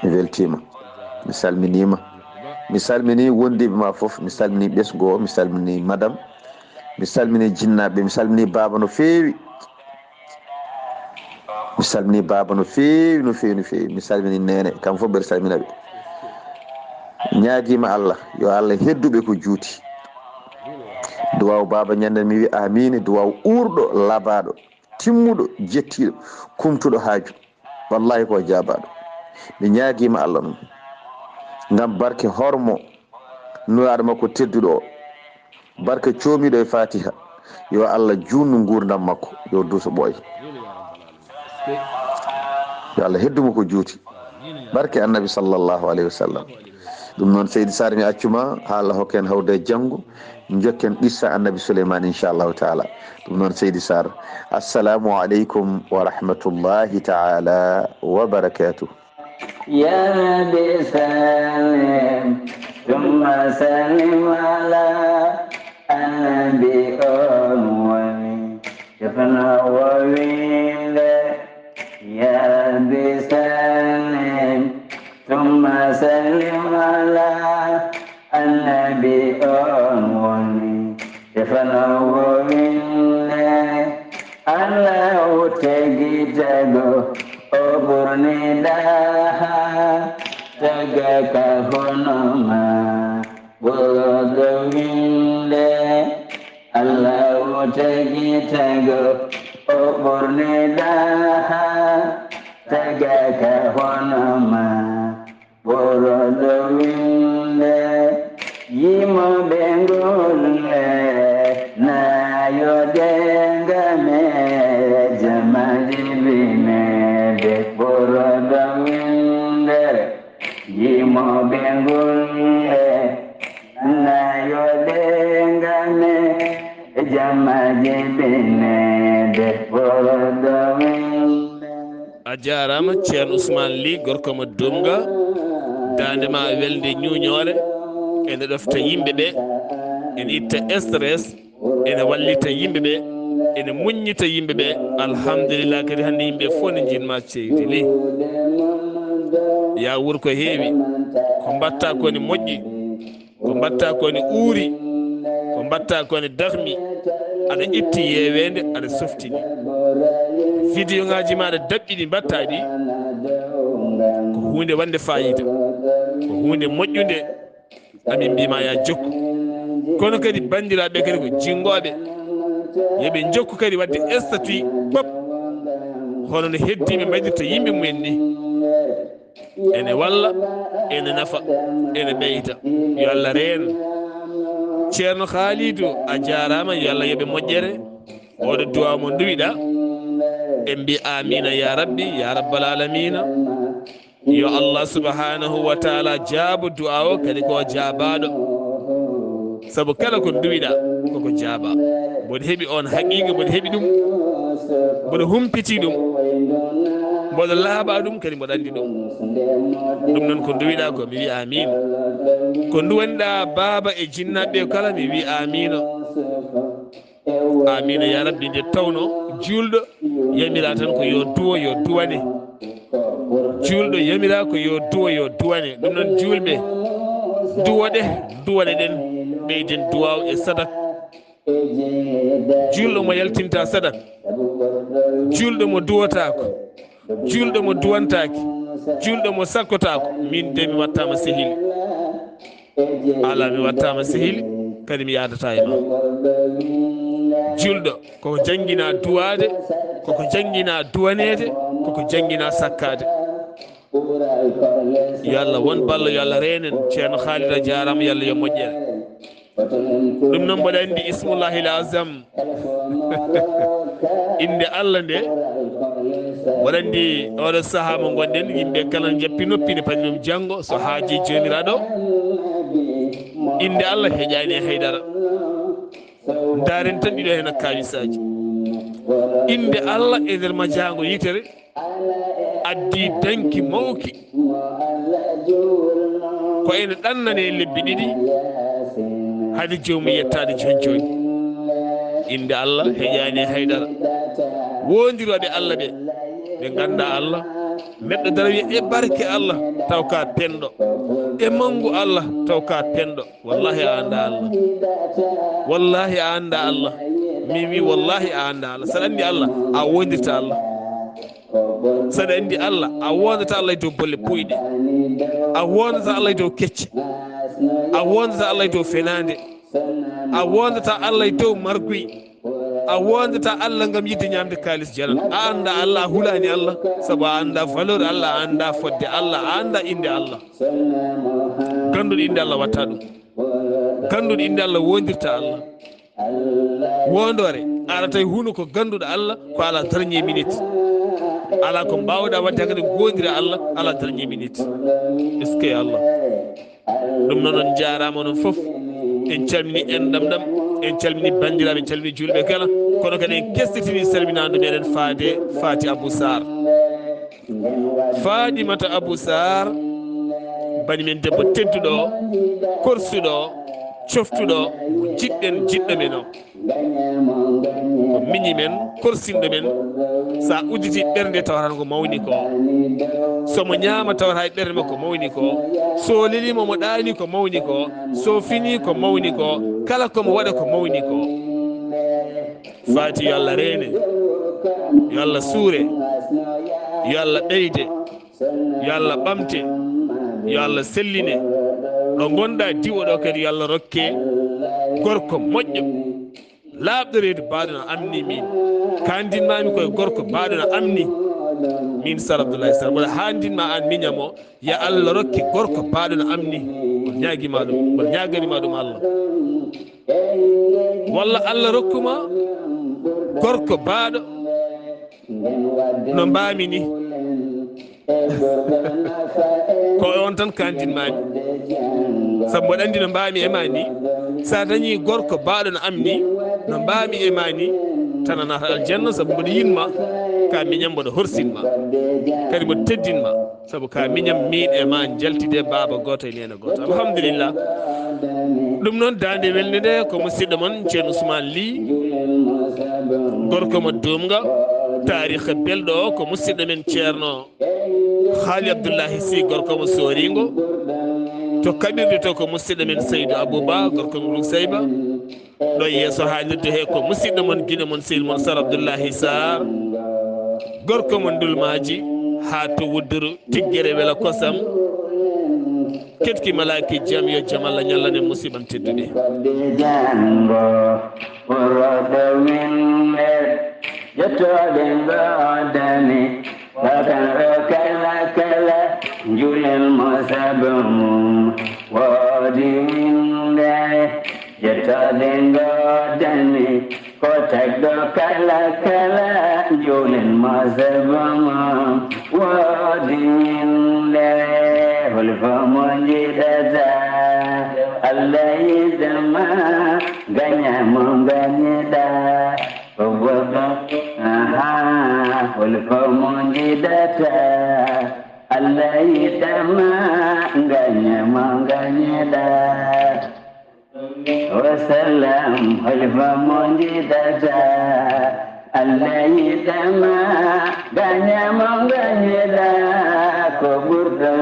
Mi weltiima. Mi salminiima. Mi salmini wondiiɓe ma fof. Mi salmini ɓesngu o. Mi salmini madam. Mi salmini jinnaaɓe. Mi salmini baaba no feewi. Mi salmini baaba no feewi, no feewi, no feewi. Mi salmini neene, kam fof mbeɗa salmina ɓe. Ñaagiima Allah, yo Allah heddu ɓe ko juuti. Duwaaw baaba ñande mi wi amiin, duwaaw uurɗo, labaaɗo, timmuɗo, jettiiɗo, kumtuɗo haaju. Wallahi ko jaabaaɗo. Mi ñaagiima Allah noon. Ngam barke hormo Nulaaɗo makko tedduɗo o. Barke coomiiɗo e Fatiha. Yo Allah juutnu nguurndam makko. Yo duuso ɓooya. Yo Allah heddu mo ko juuti. Barke Annabi sallallahu alayhi wa sallam. Ɗum noon, Seydi Sarr, mi accuma haa Allah hokka en hawde e janngo. Njokken qissa Annabi Suleymaan, inchallahu taala. Ɗum noon, Seydi Sarr, assalamu aleykum wa rahmatullahi taala wa barakatuh. Ya Rabbi sallim, thumma sallim ala annabi on woni. Tefno wo winde, ya Rabbi sallim, thumma sallim ala annabi on woni. Tefno wo winde, Allahu tagi tago, o ɓurni daha, taga ka hono ma, ɓurɗo winde. Allahu tagi tago, o ɓurni daha, taga ka hono ma, ɓurɗo winde. Yimoɓe ngulle, nayo de ngame, jamaji binede, ɓurɗo winde. Yimoɓe ngulle, nayo de ngame, jamaji binede, ɓurɗo winde. A jaaraama, Ceerno Ousmane Ly, gorko mo Dumga. Daande ma welde, ñuuñoore. Ene ɗofta yimɓe ɓe, ene itta stress, ene wallita yimɓe ɓe, ene muññita yimɓe ɓe. Alhamdulillah, kadi hannde yimɓe fof ne njiɗma, Seydi Ly. Ya wuur ko heewi, ko mbatta ko ne moƴƴi. Ko mbatta ko ne uuri, ko mbatta ko ne dahmi, aɗa itti yeeweende, aɗa softini. Video ngaji maɗa daɓɓiɗi mbatta ɗi, ko hunde wande fayida, ko hunde moƴƴunde. Amin mbima ya jokku. Kono kadi bandiraɓe kadi ko jingoɓe, yoɓe jokku kadi wadde statut pop, hono no heddiɓe mbaɗirta yimɓe mumen ni. Ene walla, ene nafa, ene ɓeyda. Yo Allah reen. Ceerno Khalidou, a jarama, yo Allah yoɓe moƴƴere. Oɗo duwa mo duwiɗa, en mbi amina ya rabbi, ya rabbal alamina. Yo Allah subhanahu wa taala jaabo du'a o, kadi ko jaabaɗo. Sabu kala ko duwiɗa koko jaaba. Mboɗo heɓi on haqiqa, mboɗo heɓi ɗum, mboɗo humpiti ɗum, mboɗo laaɓa ɗum, kadi mboɗo andi ɗum. Ɗum noon ko duwiɗa ko, mi wi amin. Ko duwanɗa baaba e jinnaɓe kala, mi wi amina. Amina ya rabbi. Nde tawno julɗo yamira tan ko yo duwo, yo duwane. Julɗo yamira ko yo duwo, yo duwane. Ɗum noon julɓe, duwoɗe, duwane ɗen, ɓeyden duwaw e sadak. Julɗo mo yaltinta sadak, julɗo mo duwatako, julɗo mo duwantaaki, julɗo mo sakkotaako, min de mi wattama sehil. Ala, mi wattama sehil, kadi mi yadata e ma. Julɗo koko jangina duwade, koko jangina duwanede, koko jangina sakkade. Yo Allah won ballo, yo Allah renen. Ceerno Khalid a jarama, yo Allah yo moƴƴere. Ɗum noon mboɗo andi ismullahil azam. Inde Allah nde, mboɗo andi oɗo saaha mo gonɗen, yimɓe kala jappi noppi ne padi ɗum janngo, so haaji jomiraɗo. Inde Allah heƴani e haydara. Ndaren tan ɗiɗo hen kawisaji. Inde Allah e nder majango yitere addi danki mawki. Ko ene ɗannane lebbi ɗiɗi hade jomum yettade joni joni. Inde Allah heƴani e haydara. Wondiroɓe Allah ɓe, ɓe ganda Allah. Neɗɗo dara wiya e barke Allah taw ka penɗo, e mangu Allah taw ka penɗo. Wallahi a anda Allah. Wallahi a anda Allah. Mi wi wallahi a anda Allah. Saɗa andi Allah a wondirta Allah. Saɗa andi Allah a wondata Allah e dow bolle puyɗe. A wondata Allah e dow kecce. A wondata Allah e dow fenande. A wondata Allah e dow marguy. A wondata Allah ngam yidde ñamde kalis jalan. A anda Allah, a hulani Allah, sabu a anda valeur Allah, a anda fodde Allah, a anda inde Allah. Ganduɗo inde Allah watta ɗum. Ganduɗo inde Allah wondirta Allah. Wondore arata e hunuko ganduɗo Allah ko ala dernière minute. Ala ko mbawɗa wadde hakadi gondira Allah ala dernière minute. Est-ce que Allah? Ɗum noon on jarama onon fof. En calmini en ɗam ɗam, en calmini bandiraɓe, en calmini julɓe kala, kono kadi en kestitini salminandu meɗen faade Fati Abou Sarr. Fadimata Abou Sarr, bani men debbo tedduɗo, korsuɗo, coftuɗo, jiɗɗen, jiɗɗo men o. Ko miñi men, korsinɗo men. Sa udditi ɓernde tawata ko mawni ko. Somo ñaama tawata e ɓernde makko mawni ko. So lelima mo ɗaani ko mawni ko. So fini ko mawni ko. Kala komo waɗa ko mawni ko. Fati yo Allah reene, yo Allah suure, yo Allah ɓeyde, yo Allah ɓamte, yo Allah selline. Ɗo ngonɗa diwo ɗo kadi yo Allah rokke gorko moƴƴo, laaɓɗo reedu, baɗono amni min. Kandinmami koye gorko baɗono amni min Sar Abdoulaye Sar. Mboɗo handinma an miñamo, ya Allah rokke gorko baɗono amni. Mboɗo ñaguima ɗum, mboɗo ñaganima ɗum Allah. Walla Allah rokkuma gorko baɗo no mbami ni. Ko on tan kandinmami. Sabu mboɗo andi no mbami e ma ni. Sa dañi gorko baɗo no am ni, no mbami e ma ni, tan a nata aljanna sabu mboɗo yinma. Ka miñam mboɗo horsinma. Kadi mboɗo teddinma. Sabu ka miñam min e ma jaltide baaba goto e nene goto. Alhamdulillah. Ɗum noon dande welde nde ko musidɗo mon Ceerno Ousmane Ly, gorko mo Dumga. Taarikh belɗo o ko musidɗo men Ceerno Haali Abdullahi Sy, gorko mo Soringo. To kaɓirɗe to ko musidɗo men Seydou Abouba, gorko mo Lusayba. Ɗo yeeso haalirde he ko musidɗo mon, giɗo mon, sehil mon Sar Abdullahi Sar, gorko mon Ndulmaaji, haa to Wudduru, Tiggere Wela Kosam. Ketki malaaki jam, yo jam Allah ñallan en musiɓɓe tedduɓe. Fodde janngo, ɓurɗo winde, jottooɗe ngoodani, bakaro kala kala, njulen mo sabu mum, woodi winde, jottooɗe ngoodani, ko tagɗo kala kala, njulen mo sabu mum, woodi winde, hol fo mo njiɗata, Allah yiɗama, gaña mo gañiɗa, ko goɗɗo, aha, hol fo mo njiɗata, Allah yiɗama, gaña mo gañiɗa. Wa sallam, hol fo mo njiɗata, Allah yiɗama, gaña mo gañiɗa, ko ɓurɗo.